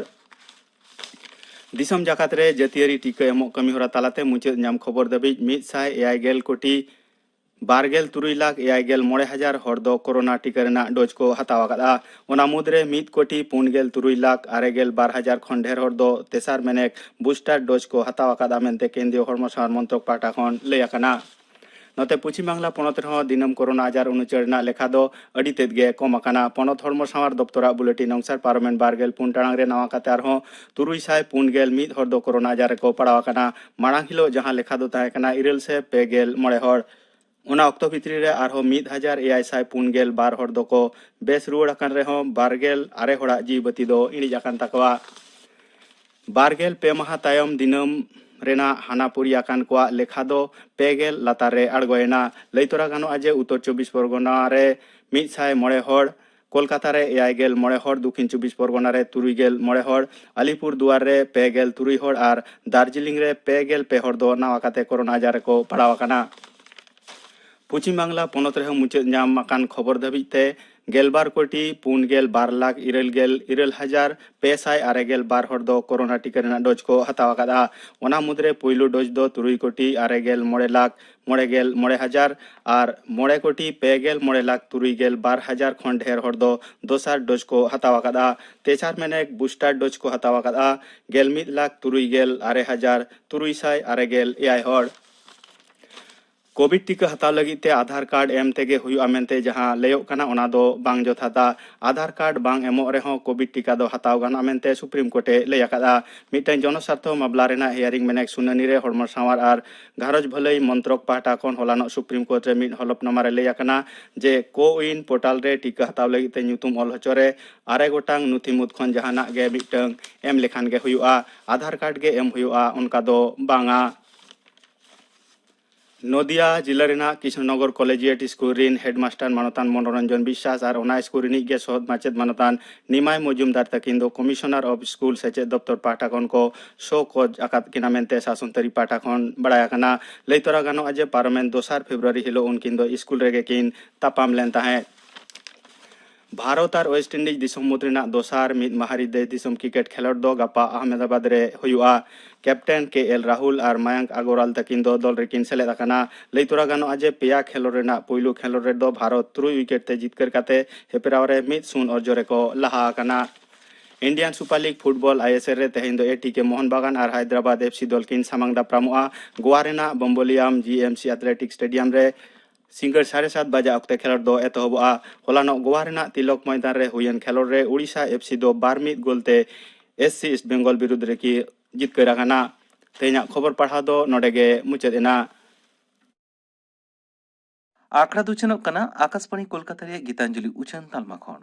ᱫᱤᱥᱚᱢ ᱡᱟᱠᱟᱛ ᱨᱮ ᱡᱟᱹᱛᱤᱭᱟᱹᱨᱤ ᱴᱤᱠᱟᱹ ᱮᱢᱚᱜ ᱠᱟᱹᱢᱤ ᱦᱚᱨᱟ ᱛᱟᱞᱟᱛᱮ ᱢᱩᱪᱟᱹᱫ ᱧᱟᱢ ᱠᱷᱚᱵᱚᱨ ᱫᱷᱟᱹᱵᱤᱡ ᱢᱤᱫ ᱥᱟᱭ ᱮᱭᱟᱭ ᱜᱮᱞ ᱠᱳᱴᱤ ᱵᱟᱨ ᱜᱮᱞ ᱛᱩᱨᱩᱭ ᱞᱟᱠᱷ ᱮᱭᱟᱭ ᱜᱮᱞ ᱢᱚᱬᱮ ᱦᱟᱡᱟᱨ ᱦᱚᱲ ᱫᱚ ᱠᱳᱨᱳᱱᱟ ᱴᱤᱠᱟᱹ ᱨᱮᱱᱟᱜ ᱰᱳᱡᱽ ᱠᱚ ᱦᱟᱛᱟᱣ ᱟᱠᱟᱫᱼᱟ᱾ ᱚᱱᱟ ᱢᱩᱫᱽᱨᱮ ᱢᱤᱫ ᱠᱳᱴᱤ ᱯᱩᱱ ᱜᱮᱞ ᱛᱩᱨᱩᱭ ᱞᱟᱠᱷ ᱟᱨᱮ ᱜᱮᱞ ᱵᱟᱨ ᱦᱟᱡᱟᱨ ᱠᱷᱚᱱ ᱰᱷᱮᱨ ᱦᱚᱲ ᱫᱚ ᱛᱮᱥᱟᱨ ᱢᱮᱱᱮᱠ ᱵᱩᱥᱴᱟᱨ ᱰᱳᱡᱽ ᱠᱚ ᱦᱟᱛᱟᱣ ᱟᱠᱟᱫᱼᱟ ᱢᱮᱱᱛᱮ ᱠᱮᱱᱫᱨᱤᱭᱚ ᱦᱚᱲᱢᱚ ᱥᱟᱶᱟᱨ ᱢᱚᱱᱛᱨᱚᱠ ᱯᱟᱦᱴᱟ ᱠᱷᱚᱱ ᱞᱟᱹᱭ ᱟᱠᱟᱱᱟ᱾ ᱱᱚᱛᱮ ᱯᱚᱪᱷᱤᱢ ᱵᱟᱝᱞᱟ ᱯᱚᱱᱚᱛ ᱨᱮᱦᱚᱸ ᱫᱤᱱᱟᱹᱢ ᱠᱳᱨᱳᱱᱟ ᱟᱡᱟᱨ ᱩᱱᱩᱪᱟᱹᱨ ᱨᱮᱱᱟᱜ ᱞᱮᱠᱷᱟ ᱫᱚ ᱟᱹᱰᱤ ᱛᱮᱫ ᱜᱮ ᱠᱚᱢ ᱟᱠᱟᱱᱟ᱾ ᱯᱚᱱᱚᱛ ᱦᱚᱲᱢᱚ ᱥᱟᱶᱟᱨ ᱫᱚᱯᱛᱚᱨᱟᱜ ᱵᱩᱞᱮᱴᱤᱱ ᱚᱱᱩᱥᱟᱨ ᱯᱟᱨᱚᱢᱮᱱ ᱵᱟᱨ ᱜᱮᱞ ᱯᱩᱱ ᱴᱟᱲᱟᱝ ᱨᱮ ᱱᱟᱣᱟ ᱠᱟᱛᱮ ᱟᱨᱦᱚᱸ ᱛᱩᱨᱩᱭ ᱥᱟᱭ ᱯᱩᱱ ᱜᱮᱞ ᱢᱤᱫ ᱦᱚᱲ ᱫᱚ ᱠᱳᱨᱳᱱᱟ ᱟᱡᱟᱨ ᱨᱮᱠᱚ ᱯᱟᱲᱟᱣ ᱟᱠᱟᱱᱟ᱾ ᱢᱟᱲᱟᱝ ᱦᱤᱞᱳᱜ ᱡᱟᱦᱟᱸ ᱞᱮᱠᱷᱟ ᱫᱚ ᱛᱟᱦᱮᱸ ᱠᱟᱱᱟ ᱤᱨᱟᱹᱞ ᱥᱟᱭ ᱯᱮ ᱜᱮᱞ ᱢᱚᱬᱮ ᱦᱚᱲ᱾ ᱚᱱᱟ ᱚᱠᱛᱚ ᱵᱷᱤᱛᱨᱤ ᱨᱮ ᱟᱨᱦᱚᱸ ᱢᱤᱫ ᱦᱟᱡᱟᱨ ᱮᱭᱟᱭ ᱥᱟᱭ ᱯᱩᱱ ᱜᱮᱞ ᱵᱟᱨ ᱦᱚᱲ ᱫᱚᱠᱚ ᱵᱮᱥ ᱨᱩᱣᱟᱹᱲ ᱟᱠᱟᱱ ᱨᱮᱦᱚᱸ ᱵᱟᱨ ᱜᱮᱞ ᱟᱨᱮ ᱦᱚᱲᱟᱜ ᱡᱤᱣᱤ ᱵᱟᱹᱛᱤ ᱫᱚ ᱤᱬᱤᱡ ᱟᱠᱟᱱ ᱛᱟᱠᱚᱣᱟ᱾ ᱵᱟᱨ ᱜᱮᱞ ᱯᱮ ᱢᱟᱦᱟ ᱛᱟᱭᱚᱢ ᱫᱤᱱᱟᱹᱢ ᱨᱮᱱᱟᱜ ᱦᱟᱱᱟᱯᱩᱨᱤ ᱟᱠᱟᱱ ᱠᱚᱣᱟᱜ ᱞᱮᱠᱷᱟ ᱫᱚ ᱯᱮ ᱜᱮᱞ ᱞᱟᱛᱟᱨ ᱨᱮ ᱟᱬᱜᱚᱭᱮᱱᱟ᱾ ᱞᱟᱹᱭ ᱛᱚᱨᱟ ᱜᱟᱱᱚᱜᱼᱟ ᱡᱮ ᱩᱛᱛᱚᱨ ᱪᱚᱵᱵᱤᱥ ᱯᱚᱨᱜᱚᱱᱟ ᱨᱮ ᱢᱤᱫ ᱥᱟᱭ ᱢᱚᱬᱮ ᱦᱚᱲ, ᱠᱳᱞᱠᱟᱛᱟ ᱨᱮ ᱮᱭᱟᱭ ᱜᱮᱞ ᱢᱚᱬᱮ ᱦᱚᱲ, ᱫᱚᱠᱷᱤᱱ ᱪᱚᱵᱵᱤᱥ ᱯᱚᱨᱜᱚᱱᱟ ᱨᱮ ᱛᱩᱨᱩᱭ ᱜᱮᱞ ᱢᱚᱬᱮ ᱦᱚᱲ, ᱟᱞᱤᱯᱩᱨ ᱫᱩᱣᱟᱨ ᱨᱮ ᱯᱮ ᱜᱮᱞ ᱛᱩᱨᱩᱭ ᱦᱚᱲ ᱟᱨ ᱫᱟᱨᱡᱤᱞᱤᱝ ᱨᱮ ᱯᱮ ᱜᱮᱞ ᱯᱮ ᱦᱚᱲ ᱫᱚ ᱱᱟᱣᱟ ᱠᱟᱛᱮ ᱠᱳᱨᱳᱱᱟ ᱟᱡᱟᱨ ᱨᱮᱠᱚ ᱯᱟᱲᱟᱣ ᱟᱠᱟᱱᱟ᱾ ᱯᱚᱪᱷᱤᱢ ᱵᱟᱝᱞᱟ ᱯᱚᱱᱚᱛ ᱨᱮᱦᱚᱸ ᱢᱩᱪᱟᱹᱫ ᱧᱟᱢ ᱟᱠᱟᱱ ᱠᱷᱚᱵᱚᱨ ᱫᱷᱟᱹᱵᱤᱡ ᱛᱮ ᱜᱮᱞᱵᱟᱨ ᱠᱳᱴᱤ ᱯᱩᱱ ᱜᱮᱞ ᱵᱟᱨ ᱞᱟᱠᱷ ᱤᱨᱟᱹᱞ ᱜᱮᱞ ᱤᱨᱟᱹᱞ ᱦᱟᱡᱟᱨ ᱯᱮ ᱥᱟᱭ ᱟᱨᱮ ᱜᱮᱞ ᱵᱟᱨ ᱦᱚᱲ ᱫᱚ ᱠᱳᱨᱳᱱᱟ ᱴᱤᱠᱟᱹ ᱨᱮᱱᱟᱜ ᱰᱳᱡᱽ ᱠᱚ ᱦᱟᱛᱟᱣ ᱟᱠᱟᱫᱼᱟ᱾ ᱚᱱᱟ ᱢᱩᱫᱽᱨᱮ ᱯᱩᱭᱞᱩ ᱰᱳᱡᱽ ᱫᱚ ᱛᱩᱨᱩᱭ ᱠᱳᱴᱤ ᱟᱨᱮ ᱜᱮᱞ ᱢᱚᱬᱮ ᱞᱟᱠᱷ ᱢᱚᱬᱮ ᱜᱮᱞ ᱢᱚᱬᱮ ᱦᱟᱡᱟᱨ ᱟᱨ ᱢᱚᱬᱮ ᱠᱳᱴᱤ ᱯᱮ ᱜᱮᱞ ᱢᱚᱬᱮ ᱞᱟᱠᱷ ᱛᱩᱨᱩᱭ ᱜᱮᱞ ᱵᱟᱨ ᱦᱟᱡᱟᱨ ᱠᱷᱚᱱ ᱰᱷᱮᱨ ᱦᱚᱲ ᱫᱚ ᱫᱚᱥᱟᱨ ᱰᱳᱡᱽ ᱠᱚ ᱦᱟᱛᱟᱣ ᱟᱠᱟᱫᱼᱟ᱾ ᱛᱮᱥᱟᱨ ᱢᱮᱱᱮᱠ ᱵᱩᱥᱴᱟᱨ ᱰᱳᱡᱽ ᱠᱚ ᱦᱟᱛᱟᱣ ᱟᱠᱟᱫᱼᱟ ᱜᱮᱞ ᱢᱤᱫ ᱞᱟᱠᱷ ᱛᱩᱨᱩᱭ ᱜᱮᱞ ᱟᱨᱮ ᱦᱟᱡᱟᱨ ᱛᱩᱨᱩᱭ ᱥᱟᱭ ᱟᱨᱮ ᱜᱮᱞ ᱮᱭᱟᱭ ᱦᱚᱲ᱾ ᱠᱳᱵᱷᱤᱰ ᱴᱤᱠᱟᱹ ᱦᱟᱛᱟᱣ ᱞᱟᱹᱜᱤᱫ ᱛᱮ ᱟᱫᱷᱟᱨ ᱠᱟᱨᱰ ᱮᱢ ᱛᱮᱜᱮ ᱦᱩᱭᱩᱜᱼᱟ ᱢᱮᱱᱛᱮ ᱡᱟᱦᱟᱸ ᱞᱟᱹᱭᱚᱜ ᱠᱟᱱᱟ, ᱚᱱᱟ ᱫᱚ ᱵᱟᱝ ᱡᱚᱛᱷᱟᱛᱟ᱾ ᱟᱫᱷᱟᱨ ᱠᱟᱨᱰ ᱵᱟᱝ ᱮᱢᱚᱜ ᱨᱮᱦᱚᱸ ᱠᱳᱵᱷᱤᱰ ᱴᱤᱠᱟ ᱫᱚ ᱦᱟᱛᱟᱣ ᱜᱟᱱᱚᱜᱼᱟ ᱢᱮᱱᱛᱮ ᱥᱩᱯᱨᱤᱢ ᱠᱳᱨᱴ ᱮ ᱞᱟᱹᱭ ᱟᱠᱟᱫᱼᱟ᱾ ᱢᱤᱫᱴᱟᱝ ᱡᱚᱱᱚᱥᱟᱨᱛᱷᱚ ᱢᱟᱢᱞᱟ ᱨᱮᱱᱟᱜ ᱦᱤᱭᱟᱨᱤᱝ ᱢᱮᱱᱮᱠ ᱥᱩᱱᱟᱹᱱᱤ ᱨᱮ ᱦᱚᱲᱢᱚ ᱥᱟᱶᱟᱨ ᱟᱨ ᱜᱷᱟᱨᱚᱸᱡᱽ ᱵᱷᱟᱹᱞᱟᱹᱭ ᱢᱚᱱᱛᱨᱚᱠ ᱯᱟᱦᱴᱟ ᱠᱷᱚᱱ ᱦᱚᱞᱟᱱᱚᱜ ᱥᱩᱯᱨᱤᱢ ᱠᱳᱨᱴ ᱨᱮ ᱢᱤᱫ ᱦᱚᱞᱚᱯᱱᱟᱢᱟ ᱨᱮ ᱞᱟᱹᱭ ᱟᱠᱟᱱᱟ ᱡᱮ ᱠᱳ ᱣᱤᱱ ᱯᱳᱨᱴᱟᱞ ᱨᱮ ᱴᱤᱠᱟᱹ ᱦᱟᱛᱟᱣ ᱞᱟᱹᱜᱤᱫ ᱛᱮ ᱧᱩᱛᱩᱢ ᱚᱞ ᱦᱚᱪᱚ ᱨᱮ ᱟᱨᱮ ᱜᱚᱴᱟᱝ ᱱᱩᱛᱷᱤ ᱢᱩᱫᱽ ᱠᱷᱚᱱ ᱡᱟᱦᱟᱱᱟᱜ ᱜᱮ ᱢᱤᱫᱴᱟᱝ ᱮᱢ ᱞᱮᱠᱷᱟᱱ ᱜᱮ ᱦᱩᱭᱩᱜᱼᱟ, ᱟᱫᱷᱟᱨ ᱠᱟᱨᱰ ᱜᱮ ᱮᱢ ᱦᱩᱭᱩᱜᱼᱟ, ᱚᱱᱠᱟ ᱫᱚ ᱵᱟᱝᱟ᱾ ᱱᱚᱫᱤᱭᱟ ᱡᱤᱞᱟᱹ ᱨᱮᱱᱟᱜ ᱠᱨᱤᱥᱱᱚᱱᱚᱜᱚᱨ ᱠᱚᱞᱮᱡᱤᱭᱮᱴ ᱥᱠᱩᱞ ᱨᱤᱱ ᱦᱮᱰᱢᱟᱥᱴᱟᱨ ᱢᱟᱱᱚᱛᱟᱱ ᱢᱚᱱᱳᱨᱚᱧᱡᱚᱱ ᱵᱤᱥᱥᱟᱥ ᱟᱨ ᱚᱱᱟ ᱥᱠᱩᱞ ᱨᱤᱱᱤᱡ ᱜᱮ ᱥᱚᱦᱚᱫ ᱢᱟᱪᱮᱫ ᱢᱟᱱᱚᱛᱟᱱ ᱱᱤᱢᱟᱭ ᱢᱚᱡᱩᱢᱫᱟᱨ ᱛᱟᱹᱠᱤᱱ ᱫᱚ ᱠᱚᱢᱤᱥᱚᱱᱟᱨ ᱚᱯᱷ ᱥᱠᱩᱞ ᱥᱮᱪᱮᱫ ᱫᱚᱯᱛᱚᱨ ᱯᱟᱦᱴᱟ ᱠᱷᱚᱱ ᱠᱚ ᱥᱳ ᱠᱚᱡᱽ ᱟᱠᱟᱫ ᱠᱤᱱᱟ ᱢᱮᱱᱛᱮ ᱥᱟᱥᱚᱱ ᱛᱟᱹᱨᱤ ᱯᱟᱦᱴᱟ ᱠᱷᱚᱱ ᱵᱟᱲᱟᱭ ᱟᱠᱟᱱᱟ᱾ ᱞᱟᱹᱭ ᱛᱚᱨᱟ ᱜᱟᱱᱚᱜᱼᱟ ᱡᱮ ᱯᱟᱨᱚᱢᱮᱱ ᱫᱚᱥᱟᱨ ᱯᱷᱮᱵᱽᱨᱩᱣᱟᱨᱤ ᱦᱤᱞᱳᱜ ᱩᱱᱠᱤᱱ ᱫᱚ ᱥᱠᱩᱞ ᱨᱮᱜᱮ ᱠᱤᱱ ᱛᱟᱯᱟᱢ ᱞᱮᱱ ᱛᱟᱦᱮᱸᱫ᱾ ᱵᱷᱟᱨᱚᱛ ᱟᱨ ᱳᱭᱮᱥᱴ ᱤᱱᱰᱤᱡᱽ ᱫᱤᱥᱚᱢ ᱢᱩᱫᱽ ᱨᱮᱱᱟᱜ ᱫᱚᱥᱟᱨ ᱢᱤᱫ ᱢᱟᱦᱟᱨᱤ ᱫᱮᱥ ᱫᱤᱥᱚᱢ ᱠᱨᱤᱠᱮᱴ ᱠᱷᱮᱞᱳᱰ ᱫᱚ ᱜᱟᱯᱟ ᱟᱦᱢᱮᱫᱟᱵᱟᱫᱽ ᱨᱮ ᱦᱩᱭᱩᱜᱼᱟ᱾ ᱠᱮᱯᱴᱮᱱ ᱠᱮ ᱮᱞ ᱨᱟᱦᱩᱞ ᱟᱨ ᱢᱟᱭᱟᱝᱠ ᱟᱜᱚᱨᱣᱟᱞ ᱛᱟᱹᱠᱤᱱ ᱫᱚ ᱫᱚᱞ ᱨᱮᱠᱤᱱ ᱥᱮᱞᱮᱫ ᱟᱠᱟᱱᱟ᱾ ᱞᱟᱹᱭ ᱛᱚᱨᱟ ᱜᱟᱱᱚᱜᱼᱟ ᱡᱮ ᱯᱮᱭᱟ ᱠᱷᱮᱞᱳᱰ ᱨᱮᱱᱟᱜ ᱯᱩᱭᱞᱩ ᱠᱷᱮᱞᱳᱰ ᱨᱮᱫᱚ ᱵᱷᱟᱨᱚᱛ ᱛᱩᱨᱩᱭ ᱩᱭᱠᱮᱴ ᱛᱮ ᱡᱤᱛᱠᱟᱹᱨ ᱠᱟᱛᱮ ᱦᱮᱯᱨᱟᱣ ᱨᱮ ᱢᱤᱫ ᱥᱩᱱ ᱚᱨᱡᱚ ᱨᱮᱠᱚ ᱞᱟᱦᱟ ᱟᱠᱟᱱᱟ᱾ Indian super league football ISL ᱨᱮ ᱛᱮᱦᱮᱧ ᱫᱚ ᱮ ᱴᱤ ᱠᱮ ᱢᱳᱦᱚᱱ ᱵᱟᱜᱟᱱ ᱟᱨ ᱦᱟᱭᱫᱨᱟᱵᱟᱫᱽ ᱮᱯᱷ ᱥᱤ ᱫᱚᱞ ᱠᱤᱱ ᱥᱟᱢᱟᱝ ᱫᱟᱯᱨᱟᱢᱚᱜᱼᱟ᱾ ᱜᱳᱣᱟ ᱨᱮᱱᱟᱜ ᱵᱚᱢᱵᱚᱞᱤᱭᱟᱢ ᱡᱤ ᱮᱢ ᱥᱤ ᱟᱛᱷᱞᱮᱴᱤᱠ ᱥᱴᱮᱰᱤᱭᱟᱢ ᱨᱮ ᱥᱤᱸᱜᱟᱹᱲ ᱥᱟᱲᱮ ᱥᱟᱛ ᱵᱟᱡᱟ ᱚᱠᱛᱮ ᱠᱷᱮᱞᱳᱰ ᱫᱚ ᱮᱛᱚᱦᱚᱵᱚᱜᱼᱟ᱾ ᱦᱚᱞᱟᱱᱚᱜ ᱜᱳᱣᱟ ᱨᱮᱱᱟᱜ ᱛᱤᱞᱚᱠ ᱢᱚᱭᱫᱟᱱ ᱨᱮ ᱦᱩᱭᱮᱱ ᱠᱷᱮᱞᱳᱰ ᱨᱮ ᱳᱰᱤᱥᱟ ᱮᱯᱷ ᱥᱤ ᱫᱚ ᱵᱟᱨ ᱢᱤᱫ ᱜᱳᱞ ᱛᱮ ᱮᱥ ᱥᱤ ᱤᱥᱴ ᱵᱮᱝᱜᱚᱞ ᱵᱤᱨᱩᱫᱽ ᱨᱮᱠᱤ ᱡᱤᱛᱠᱟᱹᱨ ᱟᱠᱟᱱᱟ᱾ ᱛᱮᱦᱮᱧᱟᱜ ᱠᱷᱚᱵᱚᱨ ᱯᱟᱲᱦᱟᱣ ᱫᱚ ᱱᱚᱰᱮ ᱜᱮ ᱢᱩᱪᱟᱹᱫ ᱮᱱᱟ᱾ ᱟᱠᱷᱲᱟ ᱫᱚ ᱩᱪᱷᱟᱹᱱᱚᱜ ᱠᱟᱱᱟ ᱟᱠᱟᱥᱵᱟᱬᱤ ᱠᱳᱞᱠᱟᱛᱟ ᱨᱮᱭᱟᱜ ᱜᱤᱛᱟᱧᱡᱚᱞᱤ ᱩᱪᱷᱟᱹᱱ ᱛᱟᱞᱢᱟ ᱠᱷᱚᱱ᱾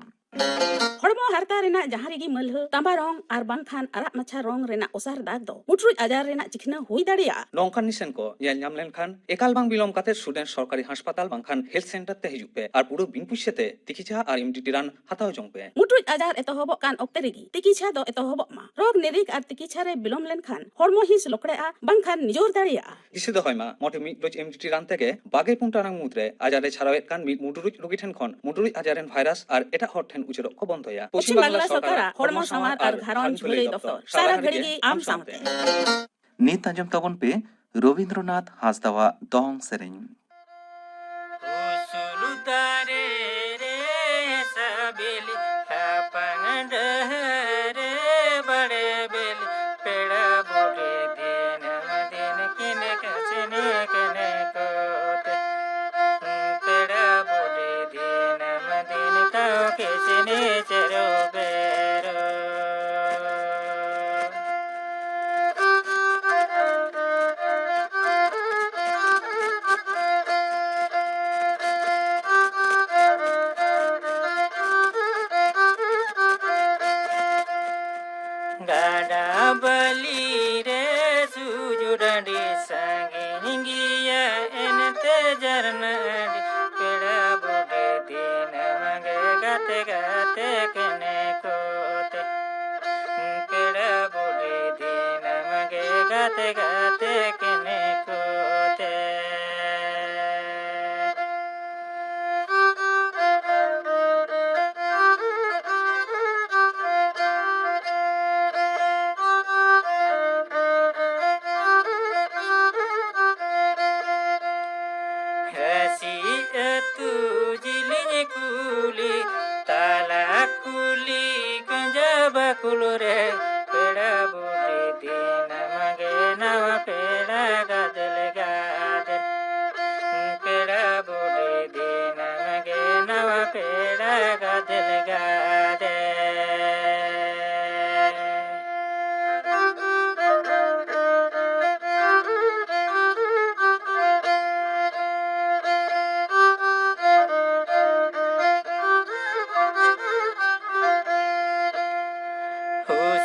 ᱦᱚᱲᱢᱚ ᱦᱟᱨᱛᱟ ᱨᱮᱱᱟᱜ ᱡᱟᱦᱟᱸ ᱨᱮᱜᱮ ᱢᱟᱹᱞᱦᱟᱹ, ᱛᱟᱸᱵᱟ ᱨᱚᱝ ᱟᱨ ᱵᱟᱝᱠᱷᱟᱱ ᱟᱨᱟᱜ ᱢᱟᱪᱷᱟ ᱨᱚᱝ ᱨᱮᱱᱟᱜ ᱚᱥᱟᱨ ᱫᱟᱜᱽ ᱫᱚ ᱢᱩᱴᱨᱩᱡ ᱟᱡᱟᱨ ᱨᱮᱱᱟᱜ ᱪᱤᱠᱷᱱᱟᱹ ᱦᱩᱭ ᱫᱟᱲᱮᱭᱟᱜᱼᱟ᱾ ᱱᱚᱝᱠᱟᱱ ᱱᱤᱥᱟᱹᱱ ᱠᱚ ᱧᱮᱞ ᱧᱟᱢ ᱞᱮᱱᱠᱷᱟᱱ ᱮᱠᱟᱞ ᱵᱟᱝ ᱵᱤᱞᱚᱢ ᱠᱟᱛᱮ ᱥᱩᱰᱮᱱ ᱥᱚᱨᱠᱟᱨᱤ ᱦᱟᱥᱯᱟᱛᱟᱞ ᱵᱟᱝᱠᱷᱟᱱ ᱦᱮᱞᱛᱷ ᱥᱮᱱᱴᱟᱨ ᱛᱮ ᱦᱤᱡᱩᱜ ᱯᱮ ᱟᱨ ᱯᱩᱨᱟᱹ ᱵᱤᱱ ᱯᱩᱭᱥᱟᱹ ᱛᱮ ᱛᱤᱠᱤᱪᱷᱟ ᱟᱨ ᱮᱢ ᱰᱤ ᱴᱤ ᱨᱟᱱ ᱦᱟᱛᱟᱣ ᱡᱚᱝ ᱯᱮ᱾ ᱢᱩᱴᱨᱩᱡ ᱟᱡᱟᱨ ᱮᱛᱚᱦᱚᱵᱚᱜ ᱠᱟᱱ ᱚᱠᱛᱮ ᱨᱮᱜᱮ ᱛᱤᱠᱤᱪᱷᱟ ᱫᱚ ᱮᱛᱚᱦᱚᱵᱚᱜ ᱢᱟ᱾ ᱨᱳᱜᱽ ᱱᱤᱨᱤᱠ ᱟᱨ ᱛᱤᱠᱤᱪᱷᱟ ᱨᱮ ᱵᱤᱞᱚᱢ ᱞᱮᱱᱠᱷᱟᱱ ᱦᱚᱲᱢᱚ ᱦᱤᱸᱥ ᱞᱚᱠᱲᱮᱜᱼᱟ, ᱵᱟᱝᱠᱷᱟᱱ ᱱᱤᱡᱚᱨ ᱫᱟᱲᱮᱭᱟᱜᱼᱟ᱾ ᱫᱤᱥᱟᱹ ᱫᱚᱦᱚᱭ ᱢᱟ, ᱢᱚᱴᱷᱮ ᱢᱤᱫ ᱰᱳᱡᱽ ᱮᱢ ᱰᱤ ᱴᱤ ᱨᱟᱱ ᱛᱮᱜᱮ ᱵᱟᱜᱮ ᱯᱩᱱ ᱴᱟᱲᱟᱝ ᱢᱩᱫᱽᱨᱮ ᱟᱡᱟᱨ ᱮ ᱪᱷᱟᱨᱟᱣᱮᱫ ᱠᱟᱱ ᱢᱤᱫ ᱢᱩᱰᱨᱩᱡ ᱨᱩᱜᱤ ᱴᱷᱮᱱ ᱠᱷᱚᱱ ᱢᱩᱰᱨᱩᱡ ᱟᱡᱟᱨ ᱨᱮᱱ ᱵᱷᱟᱭᱨᱟᱥ ᱟᱨ ᱮᱴᱟᱜ ᱦᱚᱲ ᱴᱷᱮᱱ ᱩᱪᱟᱹᱲᱚᱜ ᱠᱚ ᱵᱚᱱᱫᱚᱭᱟ᱾ ᱯᱚᱪᱷᱤᱢ ᱵᱟᱝᱞᱟ ᱥᱚᱨᱠᱟᱨᱟᱜ ᱦᱚᱲᱢᱚ ᱥᱟᱶᱟᱨ ᱟᱨ ᱜᱷᱟᱨᱚᱸᱡᱽ ᱵᱷᱟᱹᱞᱟᱹᱭ ᱫᱚᱯᱛᱚᱨ, ᱥᱟᱨᱟ ᱜᱷᱟᱹᱲᱤ ᱜᱮ ᱟᱢ ᱥᱟᱶᱛᱮ᱾ ᱱᱤᱛ ᱟᱸᱡᱚᱢ ᱛᱟᱵᱚᱱ ᱯᱮ ᱨᱚᱵᱤᱱᱫᱨᱚᱱᱟᱛᱷ ᱦᱟᱸᱥᱫᱟᱣᱟᱜ ᱫᱚᱝ ᱥᱮᱨᱮᱧ᱾ ᱩᱥᱩᱞ ᱫᱟᱨᱮ ᱨᱮ ᱦᱮᱸᱥᱟᱜ ᱵᱤᱞᱤ, ᱞᱟᱯᱷᱟᱝ ᱰᱟᱹᱦᱟᱹᱨ ᱨᱮ ᱵᱟᱲᱮ ᱵᱤᱞᱤ, ᱯᱮᱲᱟ ᱵᱩᱰᱷᱤ ᱫᱤᱱᱟᱹᱢ ᱫᱤᱱ ᱠᱤᱱ ᱠᱟᱹᱥᱱᱤ ᱠᱟᱱᱮ ᱠᱚᱛᱮ᱾ ᱯᱮᱲᱟ ᱵᱩᱰᱷᱤ ᱫᱤᱱᱟᱹᱢ ᱫᱤᱱ ᱛᱟᱣ ᱠᱤᱥᱱᱤ ᱪᱮᱨᱚ ᱵᱮᱨᱚ᱾ ᱜᱟᱰᱟ ᱵᱟᱹᱞᱤ ᱨᱮ ᱥᱩᱡᱩ ᱰᱟᱹᱰᱤ ᱥᱟᱺᱜᱤᱧ ᱜᱮᱭᱟ ᱮᱱᱛᱮ ᱡᱷᱟᱨᱱᱟ ᱟᱹᱰᱤ᱾ ᱯᱮᱲᱟ ᱵᱩᱰᱷᱤ ᱫᱤᱱᱟᱹᱢ ᱜᱮ ᱜᱟᱛᱮ ᱜᱟᱛᱮ ᱠᱮᱱᱮ ᱠᱚᱛᱮ᱾ ᱯᱮᱲᱟ ᱵᱩᱰᱷᱤ ᱫᱤᱱᱟᱹᱢ ᱜᱮ ᱜᱟᱛᱮ ᱜᱟᱛᱮ ᱠᱮᱱᱮ ᱠᱚᱛᱮ᱾ ᱦᱟᱹᱥᱤ ᱟᱹᱛᱩ ᱡᱤᱞᱤᱧ ᱠᱩᱞᱤ, ᱛᱟᱞᱟ ᱠᱩᱞᱤ ᱠᱚᱸᱡᱟ ᱵᱟᱠᱩᱞ ᱨᱮ, ᱯᱮᱲᱟ ᱵᱩᱰᱷᱤ ᱫᱤᱱᱟᱹᱢ ᱜᱮ ᱱᱟᱣᱟ ᱯᱮᱲᱟ ᱜᱟᱫᱮᱞ ᱜᱟᱫᱮᱞ᱾ ᱯᱮᱲᱟ ᱵᱩᱰᱷᱤ ᱫᱤᱱᱟᱹᱢ ᱜᱮ ᱱᱟᱣᱟ ᱯᱮᱲᱟ ᱜᱟᱫᱮᱞ ᱜᱟᱫᱮᱞ᱾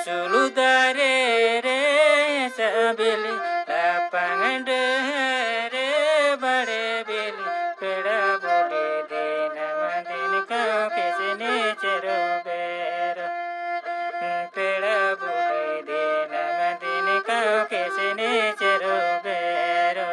ᱪᱩᱞᱩ ᱫᱟᱨᱮ ᱨᱮ ᱦᱮᱸᱥᱟᱜ ᱵᱤᱞᱤ, ᱞᱟᱯᱟᱝ ᱰᱟᱹᱦᱟᱹᱨ ᱨᱮ ᱵᱟᱲᱮ ᱵᱤᱞᱤ, ᱯᱮᱲᱟ ᱵᱩᱰᱷᱤ ᱫᱤᱱᱟᱹᱢ ᱫᱤᱱ ᱠᱟᱹᱣ ᱠᱤᱥᱱᱤ ᱪᱮᱨᱚ ᱵᱮᱨᱚ᱾ ᱯᱮᱲᱟ ᱵᱩᱰᱷᱤ ᱫᱤᱱᱟᱹᱢ ᱫᱤᱱ ᱠᱟᱹᱣ ᱠᱤᱥᱱᱤ ᱪᱮᱨᱚ ᱵᱮᱨᱚ᱾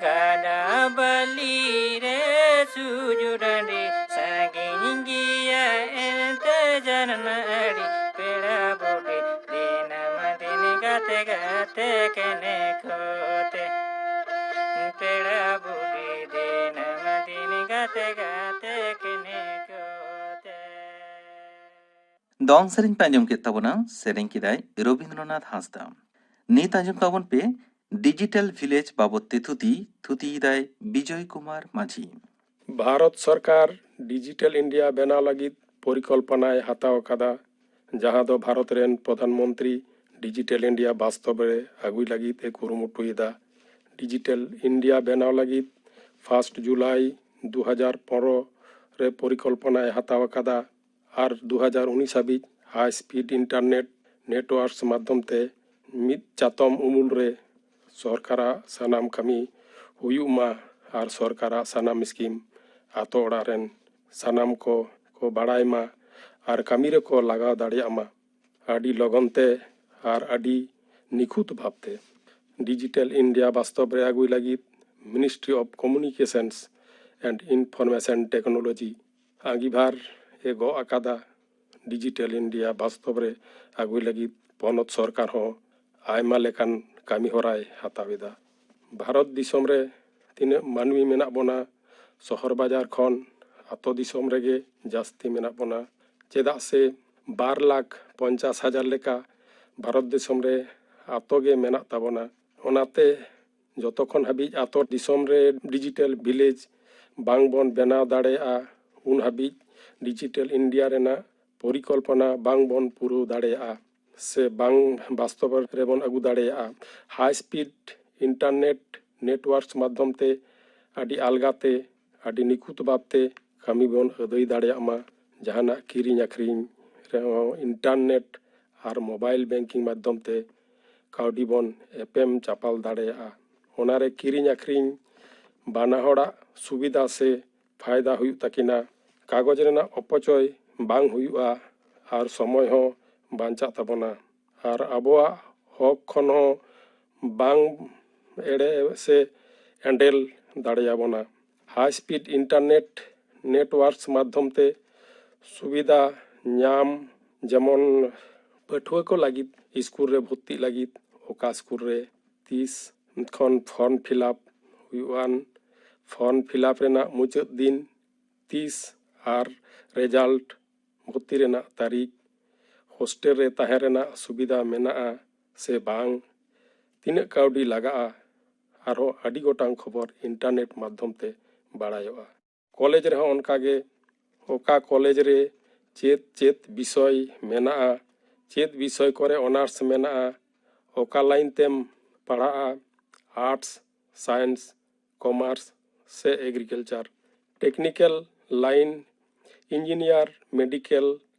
ᱜᱟᱰᱟ ᱵᱟᱹᱞᱤ ᱨᱮ ᱥᱩᱡᱩ ᱰᱟᱺᱰᱤ, ᱥᱟᱺᱜᱤᱧ ᱜᱮᱭᱟ ᱮᱱᱛᱮ ᱡᱟᱱᱟᱢ ᱟᱹᱰᱤ᱾ ᱯᱮᱲᱟ ᱵᱩᱰᱷᱤ ᱫᱤᱱᱟᱹᱢ ᱫᱤᱱ ᱜᱟᱛᱮ ᱜᱟᱛᱮ ᱠᱮᱱᱮ ᱠᱚᱛᱮ᱾ ᱯᱮᱲᱟ ᱵᱩᱰᱷᱤ ᱫᱤᱱᱟᱹᱢ ᱫᱤᱱ ᱜᱟᱛᱮ ᱜᱟᱛᱮ ᱠᱮᱱᱮ ᱠᱚᱛᱮ᱾ ᱫᱚᱝ ᱥᱮᱨᱮᱧ ᱯᱮ ᱟᱸᱡᱚᱢ ᱠᱮᱫ ᱛᱟᱵᱚᱱᱟ, ᱥᱮᱨᱮᱧ ᱠᱮᱫᱟᱭ ᱨᱚᱵᱤᱱᱫᱨᱚᱱᱟᱛᱷ ᱦᱟᱸᱥᱫᱟ᱾ ᱱᱤᱛ ᱟᱸᱡᱚᱢ ᱛᱟᱵᱚᱱ ᱯᱮ ᱰᱤᱡᱤᱴᱟᱞ ᱵᱷᱤᱞᱮᱡᱽ ᱵᱟᱵᱚᱫ ᱛᱮ ᱛᱷᱩᱛᱤ, ᱛᱷᱩᱛᱤᱭᱮᱫᱟᱭ ᱵᱤᱡᱚᱭ ᱠᱩᱢᱟᱨ ᱢᱟᱹᱡᱷᱤ᱾ ᱵᱷᱟᱨᱚᱛ ᱥᱚᱨᱠᱟᱨ ᱰᱤᱡᱤᱴᱟᱞ ᱤᱱᱰᱤᱭᱟ ᱵᱮᱱᱟᱣ ᱞᱟᱹᱜᱤᱫ ᱯᱚᱨᱤᱠᱚᱞᱯᱚᱱᱟᱭ ᱦᱟᱛᱟᱣ ᱟᱠᱟᱫᱟ, ᱡᱟᱦᱟᱸ ᱫᱚ ᱵᱷᱟᱨᱚᱛ ᱨᱮᱱ ᱯᱨᱚᱫᱷᱟᱱ ᱢᱚᱱᱛᱨᱤ ᱰᱤᱡᱤᱴᱟᱞ ᱤᱱᱰᱤᱭᱟ ᱵᱟᱥᱛᱚᱵ ᱨᱮ ᱟᱹᱜᱩᱭ ᱞᱟᱹᱜᱤᱫ ᱮ ᱠᱩᱨᱩᱢᱩᱴᱩᱭᱮᱫᱟ᱾ ᱰᱤᱡᱤᱴᱟᱞ ᱤᱱᱰᱤᱭᱟ ᱵᱮᱱᱟᱣ ᱞᱟᱹᱜᱤᱫ ᱯᱷᱟᱥᱴ ᱡᱩᱞᱟᱭ ᱫᱩ ᱦᱟᱡᱟᱨ ᱯᱚᱱᱨᱚ ᱨᱮ ᱯᱚᱨᱤᱠᱚᱞᱯᱚᱱᱟᱭ ᱦᱟᱛᱟᱣ ᱟᱠᱟᱫᱟ ᱟᱨ ᱫᱩ ᱦᱟᱡᱟᱨ ᱩᱱᱤᱥ ᱦᱟᱹᱵᱤᱡ ᱦᱟᱭ ᱥᱯᱤᱰ ᱤᱱᱴᱟᱨᱱᱮᱴ ᱱᱮᱴᱣᱟᱨᱠᱥ ᱢᱟᱫᱽᱫᱷᱚᱢ ᱛᱮ ᱢᱤᱫ ᱪᱟᱛᱚᱢ ᱩᱢᱩᱞ ᱨᱮ ᱥᱚᱨᱠᱟᱨᱟᱜ ᱥᱟᱱᱟᱢ ᱠᱟᱹᱢᱤ ᱦᱩᱭᱩᱜ ᱢᱟ ᱟᱨ ᱥᱚᱨᱠᱟᱨᱟᱜ ᱥᱟᱱᱟᱢ ᱥᱠᱤᱢ ᱟᱛᱳ ᱚᱲᱟᱜ ᱨᱮᱱ ᱥᱟᱱᱟᱢ ᱠᱚ ᱠᱚ ᱵᱟᱲᱟᱭ ᱢᱟ ᱟᱨ ᱠᱟᱹᱢᱤ ᱨᱮᱠᱚ ᱞᱟᱜᱟᱣ ᱫᱟᱲᱮᱭᱟᱜ ᱢᱟ ᱟᱹᱰᱤ ᱞᱚᱜᱚᱱ ᱛᱮ ᱟᱨ ᱟᱹᱰᱤ ᱱᱤᱠᱷᱩᱛ ᱵᱷᱟᱵᱽ ᱛᱮ᱾ ᱰᱤᱡᱤᱴᱟᱞ ᱤᱱᱰᱤᱭᱟ ᱵᱟᱥᱛᱚᱵ ᱨᱮ ᱟᱹᱜᱩᱭ ᱞᱟᱹᱜᱤᱫ Ministry of Communications and Information Technology ᱟᱸᱜᱤᱵᱷᱟᱨ ᱮ ᱜᱚᱜ ᱟᱠᱟᱫᱟ᱾ ᱰᱤᱡᱤᱴᱟᱞ ᱤᱱᱰᱤᱭᱟ ᱵᱟᱥᱛᱚᱵ ᱨᱮ ᱟᱹᱜᱩᱭ ᱞᱟᱹᱜᱤᱫ ᱯᱚᱱᱚᱛ ᱥᱚᱨᱠᱟᱨ ᱦᱚᱸ ᱟᱭᱢᱟ ᱞᱮᱠᱟᱱ ᱠᱟᱹᱢᱤ ᱦᱚᱨᱟᱭ ᱦᱟᱛᱟᱣ ᱮᱫᱟ᱾ ᱵᱷᱟᱨᱚᱛ ᱫᱤᱥᱚᱢ ᱨᱮ ᱛᱤᱱᱟᱹᱜ ᱢᱟᱹᱱᱢᱤ ᱢᱮᱱᱟᱜ ᱵᱚᱱᱟ, ᱥᱚᱦᱚᱨ ᱵᱟᱡᱟᱨ ᱠᱷᱚᱱ ᱟᱛᱳ ᱫᱤᱥᱚᱢ ᱨᱮᱜᱮ ᱡᱟᱹᱥᱛᱤ ᱢᱮᱱᱟᱜ ᱵᱚᱱᱟ᱾ ᱪᱮᱫᱟᱜ ᱥᱮ ᱵᱟᱨ ᱞᱟᱠᱷ ᱯᱚᱧᱪᱟᱥ ᱦᱟᱡᱟᱨ ᱞᱮᱠᱟ ᱵᱷᱟᱨᱚᱛ ᱫᱤᱥᱚᱢ ᱨᱮ ᱟᱛᱳ ᱜᱮ ᱢᱮᱱᱟᱜ ᱛᱟᱵᱚᱱᱟ᱾ ᱚᱱᱟᱛᱮ ᱡᱚᱛᱚ ᱠᱷᱚᱱ ᱦᱟᱹᱵᱤᱡ ᱟᱛᱳ ᱫᱤᱥᱚᱢ ᱨᱮ ᱰᱤᱡᱤᱴᱟᱞ ᱵᱷᱤᱞᱮᱡᱽ ᱵᱟᱝ ᱵᱚᱱ ᱵᱮᱱᱟᱣ ᱫᱟᱲᱮᱭᱟᱜᱼᱟ, ᱩᱱ ᱦᱟᱹᱵᱤᱡ ᱰᱤᱡᱤᱴᱟᱞ ᱤᱱᱰᱤᱭᱟ ᱨᱮᱱᱟᱜ ᱯᱚᱨᱤᱠᱚᱞᱯᱚᱱᱟ ᱵᱟᱝ ᱵᱚᱱ ᱯᱩᱨᱟᱹᱣ ᱫᱟᱲᱮᱭᱟᱜᱼᱟ ᱥᱮ ᱵᱟᱝ ᱵᱟᱥᱛᱚᱵ ᱨᱮᱵᱚᱱ ᱟᱹᱜᱩ ᱫᱟᱲᱮᱭᱟᱜᱼᱟ᱾ ᱦᱟᱭ ᱥᱯᱤᱰ ᱤᱱᱴᱟᱨᱱᱮᱴ ᱱᱮᱴᱣᱟᱨᱠᱥ ᱢᱟᱫᱽᱫᱷᱚᱢ ᱛᱮ ᱟᱹᱰᱤ ᱟᱞᱜᱟᱛᱮ, ᱟᱹᱰᱤ ᱱᱤᱠᱷᱩᱛ ᱵᱷᱟᱵᱽᱛᱮ ᱠᱟᱹᱢᱤ ᱵᱚᱱ ᱟᱹᱫᱟᱹᱭ ᱫᱟᱲᱮᱭᱟᱜ ᱢᱟ᱾ ᱡᱟᱦᱟᱱᱟᱜ ᱠᱤᱨᱤᱧ ᱟᱹᱠᱷᱨᱤᱧ ᱨᱮᱦᱚᱸ ᱤᱱᱴᱟᱨᱱᱮᱴ ᱟᱨ ᱢᱳᱵᱟᱭᱤᱞ ᱵᱮᱝᱠᱤᱝ ᱢᱟᱫᱽᱫᱷᱚᱢ ᱛᱮ ᱠᱟᱹᱣᱰᱤ ᱵᱚᱱ ᱮᱯᱮᱢ ᱪᱟᱯᱟᱞ ᱫᱟᱲᱮᱭᱟᱜᱼᱟ᱾ ᱚᱱᱟᱨᱮ ᱠᱤᱨᱤᱧ ᱟᱹᱠᱷᱨᱤᱧ ᱵᱟᱱᱟ ᱦᱚᱲᱟᱜ ᱥᱩᱵᱤᱫᱷᱟ ᱥᱮ ᱯᱷᱟᱭᱫᱟ ᱦᱩᱭᱩᱜ ᱛᱟᱹᱠᱤᱱᱟ᱾ ᱠᱟᱜᱚᱡᱽ ᱨᱮᱱᱟᱜ ᱚᱯᱚᱪᱚᱭ ᱵᱟᱝ ᱦᱩᱭᱩᱜᱼᱟ ᱟᱨ ᱥᱚᱢᱚᱭ ᱦᱚᱸ ᱵᱟᱧᱪᱟᱜ ᱛᱟᱵᱚᱱᱟ ᱟᱨ ᱟᱵᱚᱣᱟᱜ ᱦᱚᱠ ᱠᱷᱚᱱ ᱦᱚᱸ ᱵᱟᱝ ᱮᱲᱮ ᱥᱮ ᱮᱸᱰᱮᱞ ᱫᱟᱲᱮᱭᱟᱵᱚᱱᱟ᱾ ᱦᱟᱭ ᱥᱯᱤᱰ ᱤᱱᱴᱟᱨᱱᱮᱴ ᱱᱮᱴᱣᱟᱨᱠᱥ ᱢᱟᱫᱽᱫᱷᱚᱢ ᱛᱮ ᱥᱩᱵᱤᱫᱷᱟ ᱧᱟᱢ, ᱡᱮᱢᱚᱱ ᱯᱟᱹᱴᱷᱩᱣᱟᱹ ᱠᱚ ᱞᱟᱹᱜᱤᱫ ᱥᱠᱩᱞ ᱨᱮ ᱵᱷᱚᱨᱛᱤᱜ ᱞᱟᱹᱜᱤᱫ ᱚᱠᱟ ᱥᱠᱩᱞ ᱨᱮ ᱛᱤᱥ ᱠᱷᱚᱱ ᱯᱷᱚᱨᱢ ᱯᱷᱤᱞᱟᱯ ᱦᱩᱭᱩᱜᱼᱟᱱ, ᱯᱷᱚᱨᱢ ᱯᱷᱤᱞᱟᱯ ᱨᱮᱱᱟᱜ ᱢᱩᱪᱟᱹᱫ ᱫᱤᱱ ᱛᱤᱥ ᱟᱨ ᱨᱮᱡᱟᱞᱴ ᱵᱷᱚᱨᱛᱤ ᱨᱮᱱᱟᱜ ᱛᱟᱹᱨᱤᱠᱷ, ᱦᱳᱥᱴᱮᱞ ᱨᱮ ᱛᱟᱦᱮᱸ ᱨᱮᱱᱟᱜ ᱥᱩᱵᱤᱫᱷᱟ ᱢᱮᱱᱟᱜᱼᱟ ᱥᱮ ᱵᱟᱝ, ᱛᱤᱱᱟᱹᱜ ᱠᱟᱹᱣᱰᱤ ᱞᱟᱜᱟᱜᱼᱟ, ᱟᱨᱦᱚᱸ ᱟᱹᱰᱤ ᱜᱚᱴᱟᱝ ᱠᱷᱚᱵᱚᱨ ᱤᱱᱴᱟᱨᱱᱮᱴ ᱢᱟᱫᱽᱫᱷᱚᱢ ᱛᱮ ᱵᱟᱲᱟᱭᱚᱜᱼᱟ᱾ ᱠᱚᱞᱮᱡᱽ ᱨᱮᱦᱚᱸ ᱚᱱᱠᱟᱜᱮ, ᱚᱠᱟ ᱠᱚᱞᱮᱡᱽ ᱨᱮ ᱪᱮᱫ ᱪᱮᱫ ᱵᱤᱥᱚᱭ ᱢᱮᱱᱟᱜᱼᱟ, ᱪᱮᱫ ᱵᱤᱥᱚᱭ ᱠᱚᱨᱮ ᱚᱱᱟᱨᱥ ᱢᱮᱱᱟᱜᱼᱟ, ᱚᱠᱟ ᱞᱟᱭᱤᱱ ᱛᱮᱢ ᱯᱟᱲᱦᱟᱜᱼᱟ, ᱟᱨᱴᱥ, ᱥᱟᱭᱮᱱᱥ, ᱠᱚᱢᱟᱨᱥ ᱥᱮ agriculture, technical line, engineer, medical,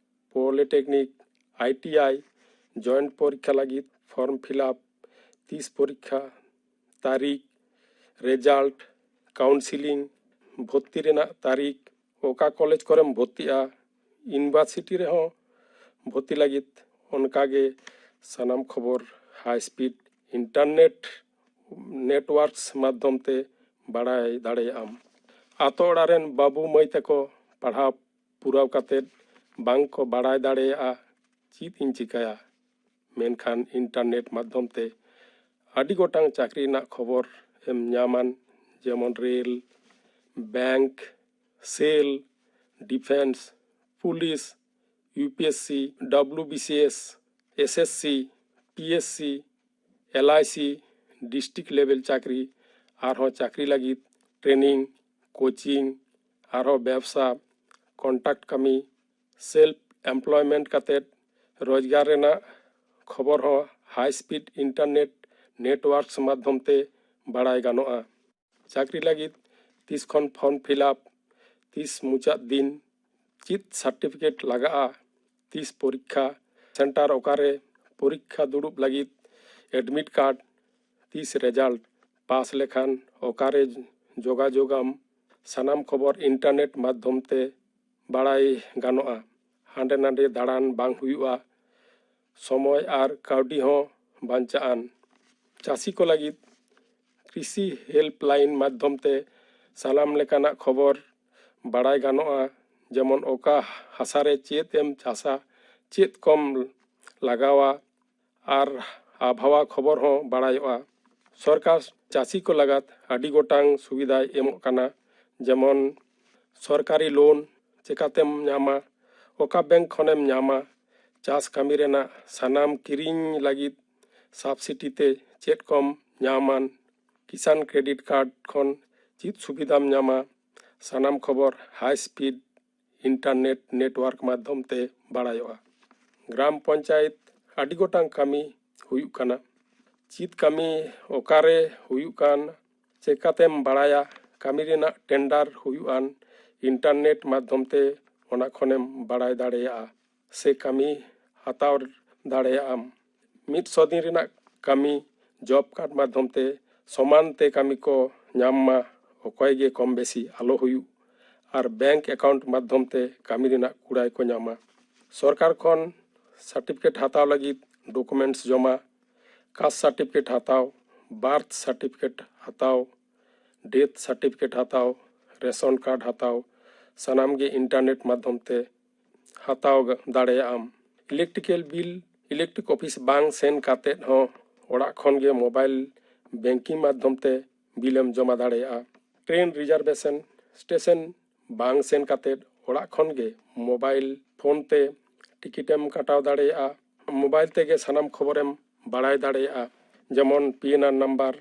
polytechnic, I T I, joint ᱯᱚᱨᱤᱠᱠᱷᱟ ᱞᱟᱹᱜᱤᱫ ᱯᱷᱚᱨᱢ ᱯᱷᱤᱞᱟᱯ, ᱛᱤᱥ ᱯᱚᱨᱤᱠᱠᱷᱟ, ᱛᱟᱹᱨᱤᱠᱷ, ᱨᱮᱡᱟᱞᱴ, ᱠᱟᱣᱩᱱᱥᱤᱞᱤᱝ, ᱵᱷᱚᱨᱛᱤ ᱨᱮᱱᱟᱜ ᱛᱟᱹᱨᱤᱠᱷ, ᱚᱠᱟ ᱠᱚᱞᱮᱡᱽ ᱠᱚᱨᱮᱢ ᱵᱷᱚᱨᱛᱤᱜᱼᱟ, ᱤᱭᱩᱱᱤᱵᱷᱟᱨᱥᱤᱴᱤ ᱨᱮᱦᱚᱸ ᱵᱷᱚᱨᱛᱤ ᱞᱟᱹᱜᱤᱫ ᱚᱱᱠᱟᱜᱮ ᱥᱟᱱᱟᱢ ᱠᱷᱚᱵᱚᱨ ᱦᱟᱭ ᱥᱯᱤᱰ ᱤᱱᱴᱟᱨᱱᱮᱴ ᱱᱮᱴᱣᱟᱨᱠᱥ ᱢᱟᱫᱽᱫᱷᱚᱢ ᱛᱮ ᱵᱟᱲᱟᱭ ᱫᱟᱲᱮᱭᱟᱜᱼᱟᱢ᱾ ᱟᱛᱳ ᱚᱲᱟᱜ ᱨᱮᱱ ᱵᱟᱹᱵᱩ ᱢᱟᱹᱭ ᱛᱟᱠᱚ ᱯᱟᱲᱦᱟᱣ ᱯᱩᱨᱟᱹᱣ ᱠᱟᱛᱮᱫ ᱵᱟᱝ ᱠᱚ ᱵᱟᱲᱟᱭ ᱫᱟᱲᱮᱭᱟᱜᱼᱟ ᱪᱮᱫ ᱤᱧ ᱪᱤᱠᱟᱹᱭᱟ, ᱢᱮᱱᱠᱷᱟᱱ ᱤᱱᱴᱟᱨᱱᱮᱴ ᱢᱟᱫᱽᱫᱷᱚᱢ ᱛᱮ ᱟᱹᱰᱤ ᱜᱚᱴᱟᱝ ᱪᱟᱹᱠᱨᱤ ᱨᱮᱱᱟᱜ ᱠᱷᱚᱵᱚᱨ ᱮᱢ ᱧᱟᱢᱟᱱ, ᱡᱮᱢᱚᱱ rail, bank, cell, defence, police, U P S C, W B C S, S S C, P S C, L I C, district ᱞᱮᱵᱮᱞ ᱪᱟᱹᱠᱨᱤ, ᱟᱨᱦᱚᱸ ᱪᱟᱹᱠᱨᱤ ᱞᱟᱹᱜᱤᱫ ᱴᱨᱮᱱᱤᱝ, ᱠᱳᱪᱤᱝ, ᱟᱨᱦᱚᱸ ᱵᱮᱵᱽᱥᱟ, ᱠᱚᱱᱴᱨᱟᱠᱴ ᱠᱟᱹᱢᱤ, ᱥᱮᱞᱯ employment ᱠᱟᱛᱮ ᱨᱳᱡᱽᱜᱟᱨ ᱨᱮᱱᱟᱜ ᱠᱷᱚᱵᱚᱨ ᱦᱚᱸ high speed internet networks ᱢᱟᱫᱽᱫᱷᱚᱢ ᱛᱮ ᱵᱟᱲᱟᱭ ᱜᱟᱱᱚᱜᱼᱟ᱾ ᱪᱟᱹᱠᱨᱤ ᱞᱟᱹᱜᱤᱫ ᱛᱤᱥ ᱠᱷᱚᱱ form fill up, ᱛᱤᱥ ᱢᱩᱪᱟᱹᱫ ᱫᱤᱱ, ᱪᱮᱫ certificate ᱞᱟᱜᱟᱜᱼᱟ, ᱛᱤᱥ ᱯᱚᱨᱤᱠᱠᱷᱟ, center ᱚᱠᱟᱨᱮ, ᱯᱚᱨᱤᱠᱠᱷᱟ ᱫᱩᱲᱩᱵ ᱞᱟᱹᱜᱤᱫ admit card, ᱛᱤᱥ result, pass ᱞᱮᱠᱷᱟᱱ ᱚᱠᱟᱨᱮ ᱡᱳᱜᱟᱡᱳᱜᱟᱢ, ᱥᱟᱱᱟᱢ ᱠᱷᱚᱵᱚᱨ internet ᱢᱟᱫᱽᱫᱷᱚᱢ ᱛᱮ ᱵᱟᱲᱟᱭ ᱜᱟᱱᱚᱜᱼᱟ᱾ ᱦᱟᱸᱰᱮ ᱱᱟᱰᱮ ᱫᱟᱬᱟᱱ ᱵᱟᱝ ᱦᱩᱭᱩᱜᱼᱟ᱾ ᱥᱚᱢᱚᱭ ᱟᱨ ᱠᱟᱹᱣᱰᱤ ᱦᱚᱸ ᱵᱟᱧᱪᱟᱜᱼᱟᱱ᱾ ᱪᱟᱹᱥᱤ ᱠᱚ ᱞᱟᱹᱜᱤᱫ ᱠᱨᱤᱥᱤ helpline ᱢᱟᱫᱽᱫᱷᱚᱢ ᱛᱮ ᱥᱟᱱᱟᱢ ᱞᱮᱠᱟᱱᱟᱜ ᱠᱷᱚᱵᱚᱨ ᱵᱟᱲᱟᱭ ᱜᱟᱱᱚᱜᱼᱟ, ᱡᱮᱢᱚᱱ ᱚᱠᱟ ᱦᱟᱥᱟ ᱨᱮ ᱪᱮᱫ ᱮᱢ ᱪᱟᱥᱟ, ᱪᱮᱫ ᱠᱚᱢ ᱞᱟᱜᱟᱣᱟ, ᱟᱨ ᱟᱵᱷᱟᱣᱟ ᱠᱷᱚᱵᱚᱨ ᱦᱚᱸ ᱵᱟᱲᱟᱭᱚᱜᱼᱟ᱾ ᱥᱚᱨᱠᱟᱨ ᱪᱟᱹᱥᱤ ᱠᱚ ᱞᱟᱜᱟᱫ ᱟᱹᱰᱤ ᱜᱚᱴᱟᱝ ᱥᱩᱵᱤᱫᱷᱟᱭ ᱮᱢᱚᱜ ᱠᱟᱱᱟ, ᱡᱮᱢᱚᱱ ᱥᱚᱨᱠᱟᱨᱤ loan ᱪᱮᱠᱟᱛᱮᱢ ᱧᱟᱢᱟ, ᱚᱠᱟ bank ᱠᱷᱚᱱᱮᱢ ᱧᱟᱢᱟ, ᱪᱟᱥ ᱠᱟᱹᱢᱤ ᱨᱮᱱᱟᱜ ᱥᱟᱱᱟᱢ ᱠᱤᱨᱤᱧ ᱞᱟᱹᱜᱤᱫ subsidy ᱛᱮ ᱪᱮᱫ ᱠᱚᱢ ᱧᱟᱢᱟᱱ, ᱠᱤᱥᱟᱱ credit card ᱠᱷᱚᱱ ᱪᱮᱫ ᱥᱩᱵᱤᱫᱷᱟᱢ ᱧᱟᱢᱟ, ᱥᱟᱱᱟᱢ ᱠᱷᱚᱵᱚᱨ high speed internet network ᱢᱟᱫᱽᱫᱷᱚᱢ ᱛᱮ ᱵᱟᱲᱟᱭᱚᱜᱼᱟ᱾ ᱜᱨᱟᱢ ᱯᱚᱧᱪᱟᱭᱮᱛ ᱟᱹᱰᱤ ᱜᱚᱴᱟᱝ ᱠᱟᱹᱢᱤ ᱦᱩᱭᱩᱜ ᱠᱟᱱᱟ᱾ ᱪᱮᱫ ᱠᱟᱹᱢᱤ ᱚᱠᱟᱨᱮ ᱦᱩᱭᱩᱜ ᱠᱟᱱ, ᱪᱮᱠᱟᱛᱮᱢ ᱵᱟᱲᱟᱭᱟ? ᱠᱟᱹᱢᱤ ᱨᱮᱱᱟᱜ tender ᱦᱩᱭᱩᱜᱼᱟᱱ, internet ᱢᱟᱫᱽᱫᱷᱚᱢ ᱛᱮ ᱚᱱᱟ ᱠᱷᱚᱱᱮᱢ ᱵᱟᱲᱟᱭ ᱫᱟᱲᱮᱭᱟᱜᱼᱟ ᱥᱮ ᱠᱟᱹᱢᱤ ᱦᱟᱛᱟᱣ ᱫᱟᱲᱮᱭᱟᱜᱼᱟᱢ᱾ ᱢᱤᱫ ᱥᱚ ᱫᱤᱱ ᱨᱮᱱᱟᱜ ᱠᱟᱹᱢᱤ job card ᱢᱟᱫᱽᱫᱷᱚᱢ ᱛᱮ ᱥᱚᱢᱟᱱ ᱛᱮ ᱠᱟᱹᱢᱤ ᱠᱚ ᱧᱟᱢ ᱢᱟ ᱚᱠᱚᱭ ᱜᱮ ᱠᱚᱢ ᱵᱮᱥᱤ ᱟᱞᱚ ᱦᱩᱭᱩᱜ, ᱟᱨ bank account ᱢᱟᱫᱽᱫᱷᱚᱢ ᱛᱮ ᱠᱟᱹᱢᱤ ᱨᱮᱱᱟᱜ ᱠᱩᱲᱟᱭ ᱠᱚ ᱧᱟᱢᱟ᱾ ᱥᱚᱨᱠᱟᱨ ᱠᱷᱚᱱ certificate ᱦᱟᱛᱟᱣ ᱞᱟᱹᱜᱤᱫ documents ᱡᱚᱢᱟ, caste certificate ᱦᱟᱛᱟᱣ, birth certificate ᱦᱟᱛᱟᱣ, death certificate ᱦᱟᱛᱟᱣ, ration card ᱦᱟᱛᱟᱣ, ᱥᱟᱱᱟᱢ ᱜᱮ internet ᱢᱟᱫᱽᱫᱷᱚᱢ ᱛᱮ ᱦᱟᱛᱟᱣ ᱜᱟ-, ᱫᱟᱲᱮᱭᱟᱜᱼᱟᱢ᱾ Electrical bill, electric office ᱵᱟᱝ ᱥᱮᱱ ᱠᱟᱛᱮᱫ ᱦᱚᱸ ᱚᱲᱟᱜ ᱠᱷᱚᱱ ᱜᱮ mobile banking ᱢᱟᱫᱽᱫᱷᱚᱢ ᱛᱮ bill ᱮᱢ ᱡᱚᱢᱟ ᱫᱟᱲᱮᱭᱟᱜᱼᱟ᱾ Train reservation, station ᱵᱟᱝ ᱥᱮᱱ ᱠᱟᱛᱮᱫ ᱚᱲᱟᱜ ᱠᱷᱚᱱ ᱜᱮ mobile phone ᱛᱮ ticket ᱮᱢ ᱠᱟᱴᱟᱣ ᱫᱟᱲᱮᱭᱟᱜᱼᱟ᱾ Mobile ᱛᱮᱜᱮ ᱥᱟᱱᱟᱢ ᱠᱷᱚᱵᱚᱨᱮᱢ ᱵᱟᱲᱟᱭ ᱫᱟᱲᱮᱭᱟᱜᱼᱟ, ᱡᱮᱢᱚᱱ PNR number,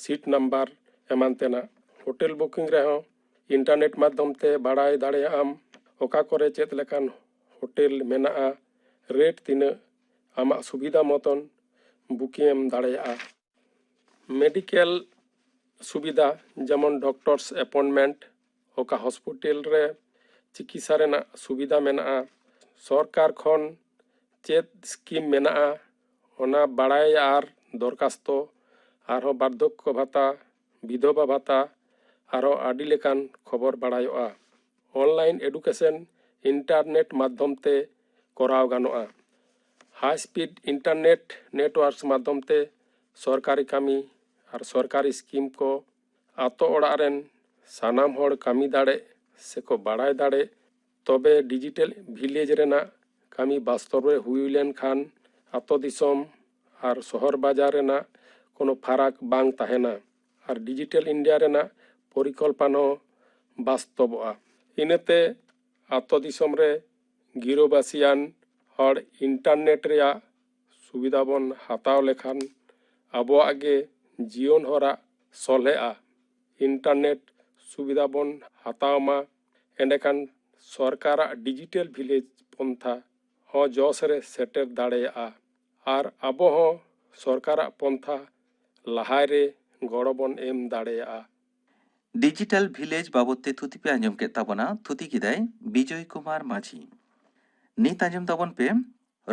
seat number ᱮᱢᱟᱱ ᱛᱮᱱᱟᱜ᱾ Hotel booking ᱨᱮᱦᱚᱸ internet ᱢᱟᱫᱽᱫᱷᱚᱢ ᱛᱮ ᱵᱟᱲᱟᱭ ᱫᱟᱲᱮᱭᱟᱜ ᱟᱢ ᱚᱠᱟ ᱠᱚᱨᱮ ᱪᱮᱫ ᱞᱮᱠᱟᱱ ᱦᱳᱴᱮᱞ ᱢᱮᱱᱟᱜᱼᱟ, ᱨᱮᱴ ᱛᱤᱱᱟᱹᱜ, ᱟᱢᱟᱜ ᱥᱩᱵᱤᱫᱷᱟ ᱢᱚᱛᱚᱱ ᱵᱩᱠᱤᱝ ᱮᱢ ᱫᱟᱲᱮᱭᱟᱜᱼᱟ᱾ ᱢᱮᱰᱤᱠᱮᱞ ᱥᱩᱵᱤᱫᱷᱟ ᱡᱮᱢᱚᱱ ᱰᱚᱠᱴᱚᱨᱥ ᱮᱯᱚᱭᱮᱱᱴᱢᱮᱱᱴ, ᱚᱠᱟ ᱦᱚᱥᱯᱤᱴᱟᱞ ᱨᱮ ᱪᱤᱠᱤᱛᱥᱟ ᱨᱮᱱᱟᱜ ᱥᱩᱵᱤᱫᱷᱟ ᱢᱮᱱᱟᱜᱼᱟ, ᱥᱚᱨᱠᱟᱨ ᱠᱷᱚᱱ ᱪᱮᱫ ᱥᱠᱤᱢ ᱢᱮᱱᱟᱜᱼᱟ, ᱚᱱᱟ ᱵᱟᱲᱟᱭ ᱟᱨ ᱫᱚᱨᱠᱷᱟᱥᱛᱚ, ᱟᱨᱦᱚᱸ ᱵᱟᱨᱫᱷᱚᱠᱭᱚ ᱵᱷᱟᱛᱟ, ᱵᱤᱫᱷᱚᱵᱟ ᱵᱷᱟᱛᱟ, ᱟᱨᱦᱚᱸ ᱟᱹᱰᱤ ᱞᱮᱠᱟᱱ ᱠᱷᱚᱵᱚᱨ ᱵᱟᱲᱟᱭᱚᱜᱼᱟ᱾ ᱚᱱᱞᱟᱭᱤᱱ ᱮᱰᱩᱠᱮᱥᱚᱱ, ᱤᱱᱴᱟᱨᱱᱮᱴ ᱢᱟᱫᱽᱫᱷᱚᱢ ᱛᱮ ᱠᱚᱨᱟᱣ ᱜᱟᱱᱚᱜᱼᱟ᱾ ᱦᱟᱭ ᱥᱯᱤᱰ ᱤᱱᱴᱟᱨᱱᱮᱴ ᱱᱮᱴᱣᱟᱨᱠᱥ ᱢᱟᱫᱽᱫᱷᱚᱢ ᱛᱮ ᱥᱚᱨᱠᱟᱨᱤ ᱠᱟᱹᱢᱤ ᱟᱨ ᱥᱚᱨᱠᱟᱨᱤ ᱥᱠᱤᱢ ᱠᱚ ᱟᱛᱳ ᱚᱲᱟᱜ ᱨᱮᱱ ᱥᱟᱱᱟᱢ ᱦᱚᱲ ᱠᱟᱹᱢᱤ ᱫᱟᱲᱮᱜ ᱥᱮᱠᱚ ᱵᱟᱲᱟᱭ ᱫᱟᱲᱮᱜ᱾ ᱛᱚᱵᱮ ᱰᱤᱡᱤᱴᱟᱞ ᱵᱷᱤᱞᱮᱡᱽ ᱨᱮᱱᱟᱜ ᱠᱟᱹᱢᱤ ᱵᱟᱥᱛᱚᱵ ᱨᱮ ᱦᱩᱭ ᱞᱮᱱᱠᱷᱟᱱ ᱟᱛᱳ ᱫᱤᱥᱚᱢ ᱟᱨ ᱥᱚᱦᱚᱨ ᱵᱟᱡᱟᱨ ᱨᱮᱱᱟᱜ ᱠᱳᱱᱳ ᱯᱷᱟᱨᱟᱠ ᱵᱟᱝ ᱛᱟᱦᱮᱱᱟ ᱟᱨ ᱰᱤᱡᱤᱴᱟᱞ ᱤᱱᱰᱤᱭᱟ ᱨᱮᱱᱟᱜ ᱯᱚᱨᱤᱠᱚᱞᱯᱚᱱᱟ ᱦᱚᱸ ᱵᱟᱥᱛᱚᱵᱚᱜᱼᱟ᱾ ᱤᱱᱟᱹᱛᱮ ᱟᱛᱳ ᱫᱤᱥᱚᱢ ᱨᱮ ᱜᱤᱨᱟᱹᱵᱟᱹᱥᱤᱭᱟᱱ ᱦᱚᱲ ᱤᱱᱴᱟᱨᱱᱮᱴ ᱨᱮᱭᱟᱜ ᱥᱩᱵᱤᱫᱷᱟ ᱵᱚᱱ ᱦᱟᱛᱟᱣ ᱞᱮᱠᱷᱟᱱ ᱟᱵᱚᱣᱟᱜ ᱜᱮ ᱡᱤᱭᱚᱱ ᱦᱚᱨᱟ ᱥᱚᱞᱦᱮᱜᱼᱟ᱾ ᱤᱱᱴᱟᱨᱱᱮᱴ ᱥᱩᱵᱤᱫᱷᱟ ᱵᱚᱱ ᱦᱟᱛᱟᱣ ᱢᱟ, ᱮᱸᱰᱮᱠᱷᱟᱱ ᱥᱚᱨᱠᱟᱨᱟᱜ ᱰᱤᱡᱤᱴᱟᱞ ᱵᱷᱤᱞᱮᱡᱽ ᱯᱚᱱᱛᱷᱟ ᱦᱚᱸ ᱡᱚᱥ ᱨᱮ ᱥᱮᱴᱮᱨ ᱫᱟᱲᱮᱭᱟᱜᱼᱟ ᱟᱨ ᱟᱵᱚ ᱦᱚᱸ ᱥᱚᱨᱠᱟᱨᱟᱜ ᱯᱚᱱᱛᱷᱟ ᱞᱟᱦᱟᱭ ᱨᱮ ᱜᱚᱲᱚ ᱵᱚᱱ ᱮᱢ ᱫᱟᱲᱮᱭᱟᱜᱼᱟ᱾ ᱰᱤᱡᱤᱴᱟᱞ ᱵᱷᱤᱞᱮᱡᱽ ᱵᱟᱵᱚᱫ ᱛᱮ ᱛᱷᱩᱛᱤ ᱯᱮ ᱟᱸᱡᱚᱢ ᱠᱮᱫ ᱛᱟᱵᱚᱱᱟ᱾ ᱛᱷᱩᱛᱤ ᱠᱮᱫᱟᱭ ᱵᱤᱡᱚᱭ ᱠᱩᱢᱟᱨ ᱢᱟᱹᱡᱷᱤ᱾ ᱱᱤᱛ ᱟᱸᱡᱚᱢ ᱛᱟᱵᱚᱱ ᱯᱮ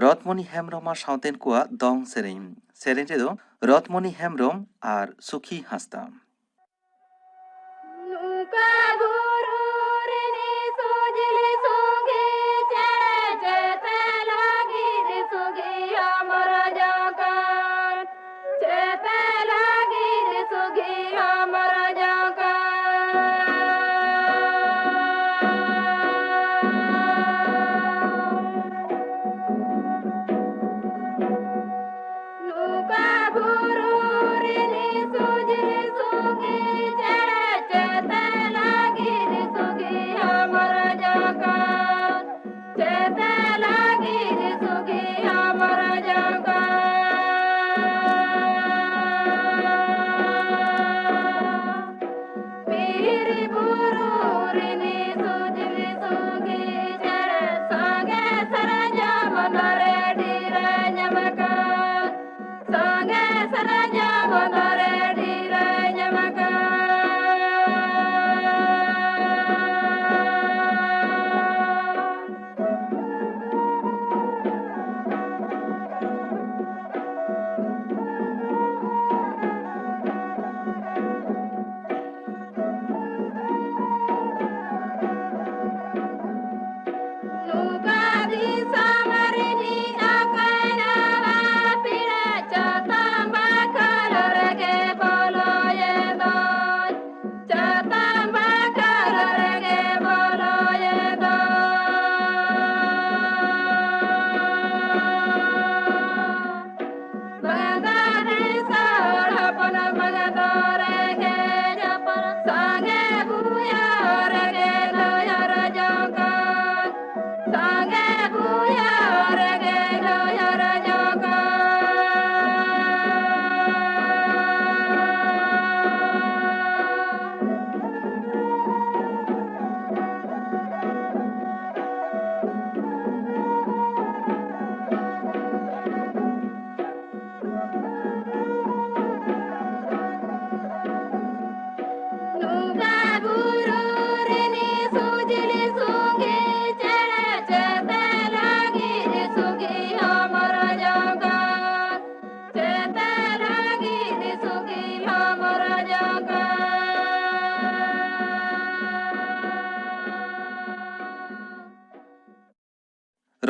ᱨᱚᱛᱢᱚᱱᱤ ᱦᱮᱢᱵᱨᱚᱢ ᱟᱨ ᱥᱟᱶᱛᱮᱱ ᱠᱚᱣᱟᱜ ᱫᱚᱝ ᱥᱮᱨᱮᱧ᱾ ᱥᱮᱨᱮᱧ ᱨᱮᱫᱚ ᱨᱚᱛᱢᱚᱱᱤ ᱦᱮᱢᱵᱨᱚᱢ ᱟᱨ ᱥᱩᱠᱷᱤ ᱦᱟᱸᱥᱫᱟ᱾ ᱱᱚᱝᱠᱟ ᱵᱩᱨᱩ ᱨᱤᱱᱤᱡ ᱥᱩᱡᱤᱞ ᱥᱩᱜᱤ ᱪᱮᱬᱮ ᱪᱮᱛᱮ ᱞᱟᱹᱜᱤᱫ ᱥᱩᱜᱤ ᱦᱚᱢᱚᱨ ᱡᱚᱠᱟᱱ, ᱪᱮᱛᱮ ᱞᱟᱹᱜᱤᱫ ᱥᱩᱜᱤ ᱦᱚᱢᱚᱨ ᱡᱚᱠᱟᱱ᱾ ᱱᱚᱝᱠᱟ ᱵᱩᱨᱩ ᱨᱤᱱᱤᱡ ᱥᱩᱡᱤᱞ ᱥᱩᱜᱤ ᱪᱮᱬᱮ ᱪᱮᱛᱮ ᱞᱟᱹᱜᱤᱫ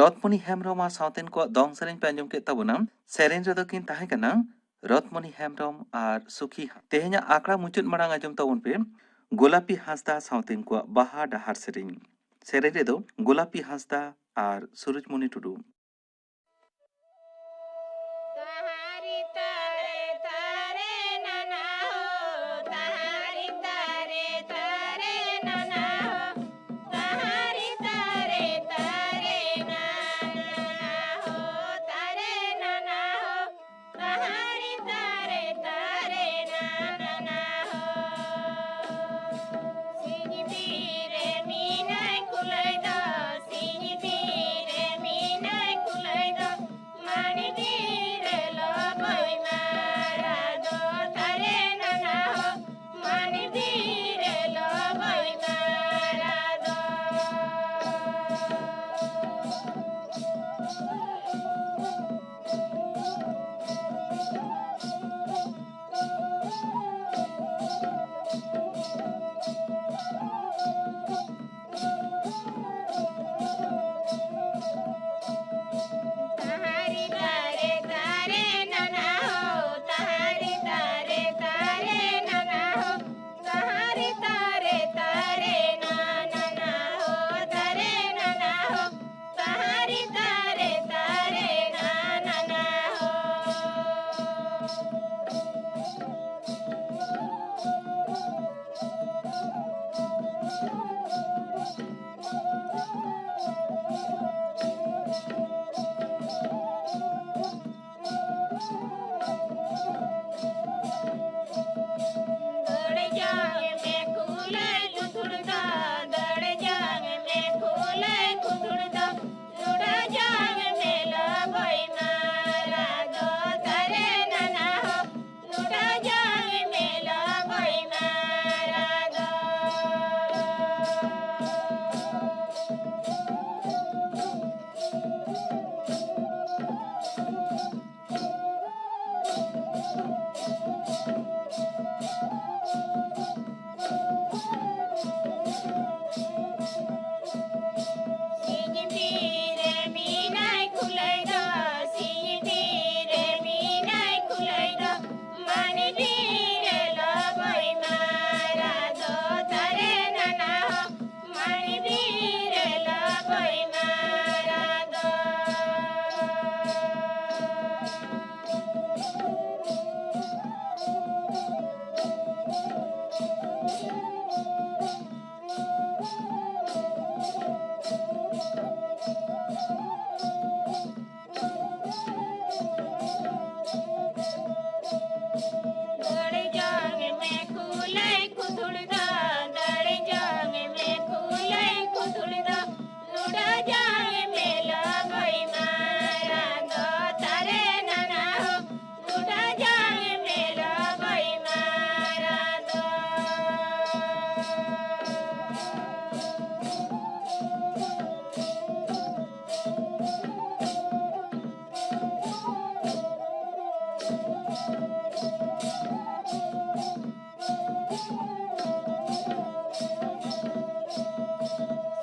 ᱨᱚᱛᱢᱚᱱᱤ ᱦᱮᱢᱵᱨᱚᱢ ᱟᱨ ᱥᱟᱶᱛᱮᱱ ᱠᱚᱣᱟᱜ ᱫᱚᱝ ᱥᱮᱨᱮᱧ ᱯᱮ ᱟᱸᱡᱚᱢ ᱠᱮᱫ ᱛᱟᱵᱚᱱᱟ᱾ ᱥᱮᱨᱮᱧ ᱨᱮᱫᱚ ᱠᱤᱱ ᱛᱟᱦᱮᱸ ᱠᱟᱱᱟ ᱨᱚᱛᱢᱚᱱᱤ ᱦᱮᱢᱵᱨᱚᱢ ᱟᱨ ᱥᱩᱠᱷᱤ ᱦᱟᱸᱥᱫᱟ᱾ ᱛᱮᱦᱮᱧᱟᱜ ᱟᱠᱷᱲᱟ ᱢᱩᱪᱟᱹᱫ ᱢᱟᱲᱟᱝ ᱟᱸᱡᱚᱢ ᱛᱟᱵᱚᱱ ᱯᱮ ᱜᱳᱞᱟᱯᱤ ᱦᱟᱸᱥᱫᱟ ᱥᱟᱶᱛᱮᱱ ᱠᱚᱣᱟᱜ ᱵᱟᱦᱟ ᱰᱟᱦᱟᱨ ᱥᱮᱨᱮᱧ᱾ ᱥᱮᱨᱮᱧ ᱨᱮᱫᱚ ᱜᱳᱞᱟᱯᱤ ᱦᱟᱸᱥᱫᱟ ᱟᱨ ᱥᱩᱨᱩᱡᱽᱢᱚᱱᱤ ᱴᱩᱰᱩ᱾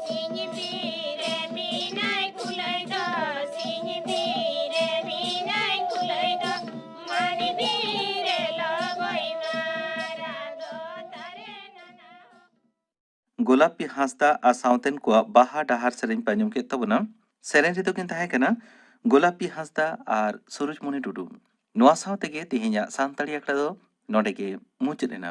ᱥᱤᱧ ᱵᱤᱨ ᱨᱮ ᱢᱮᱱᱟᱭ ᱠᱩᱞᱟᱹᱭ ᱫᱚ, ᱥᱤᱧ ᱵᱤᱨ ᱨᱮ ᱢᱮᱱᱟᱭ ᱠᱩᱞᱟᱹᱭ ᱫᱚ, ᱢᱟᱱ ᱵᱤᱨ ᱨᱮ ᱞᱚᱵᱚᱭ ᱢᱟᱨᱟᱜ ᱫᱚ ᱛᱟᱨᱮ ᱱᱟᱱᱟ᱾ ᱜᱳᱞᱟᱯᱤ ᱦᱟᱸᱥᱫᱟ ᱟᱨ ᱥᱟᱶᱛᱮᱱ ᱠᱚᱣᱟᱜ ᱵᱟᱦᱟ ᱰᱟᱦᱟᱨ ᱥᱮᱨᱮᱧ ᱯᱮ ᱟᱸᱡᱚᱢ ᱠᱮᱫ ᱛᱟᱵᱚᱱᱟ᱾ ᱥᱮᱨᱮᱧ ᱨᱮᱫᱚ ᱠᱤᱱ ᱛᱟᱦᱮᱸ ᱠᱟᱱᱟ ᱜᱳᱞᱟᱯᱤ ᱦᱟᱸᱥᱫᱟ ᱟᱨ ᱥᱩᱨᱩᱡᱽᱢᱩᱱᱤ ᱴᱩᱰᱩ᱾ ᱱᱚᱣᱟ ᱥᱟᱶ ᱛᱮᱜᱮ ᱛᱮᱦᱮᱧᱟᱜ ᱥᱟᱱᱛᱟᱲᱤ ᱟᱠᱷᱲᱟ ᱫᱚ ᱱᱚᱰᱮ ᱜᱮ ᱢᱩᱪᱟᱹᱫ ᱮᱱᱟ᱾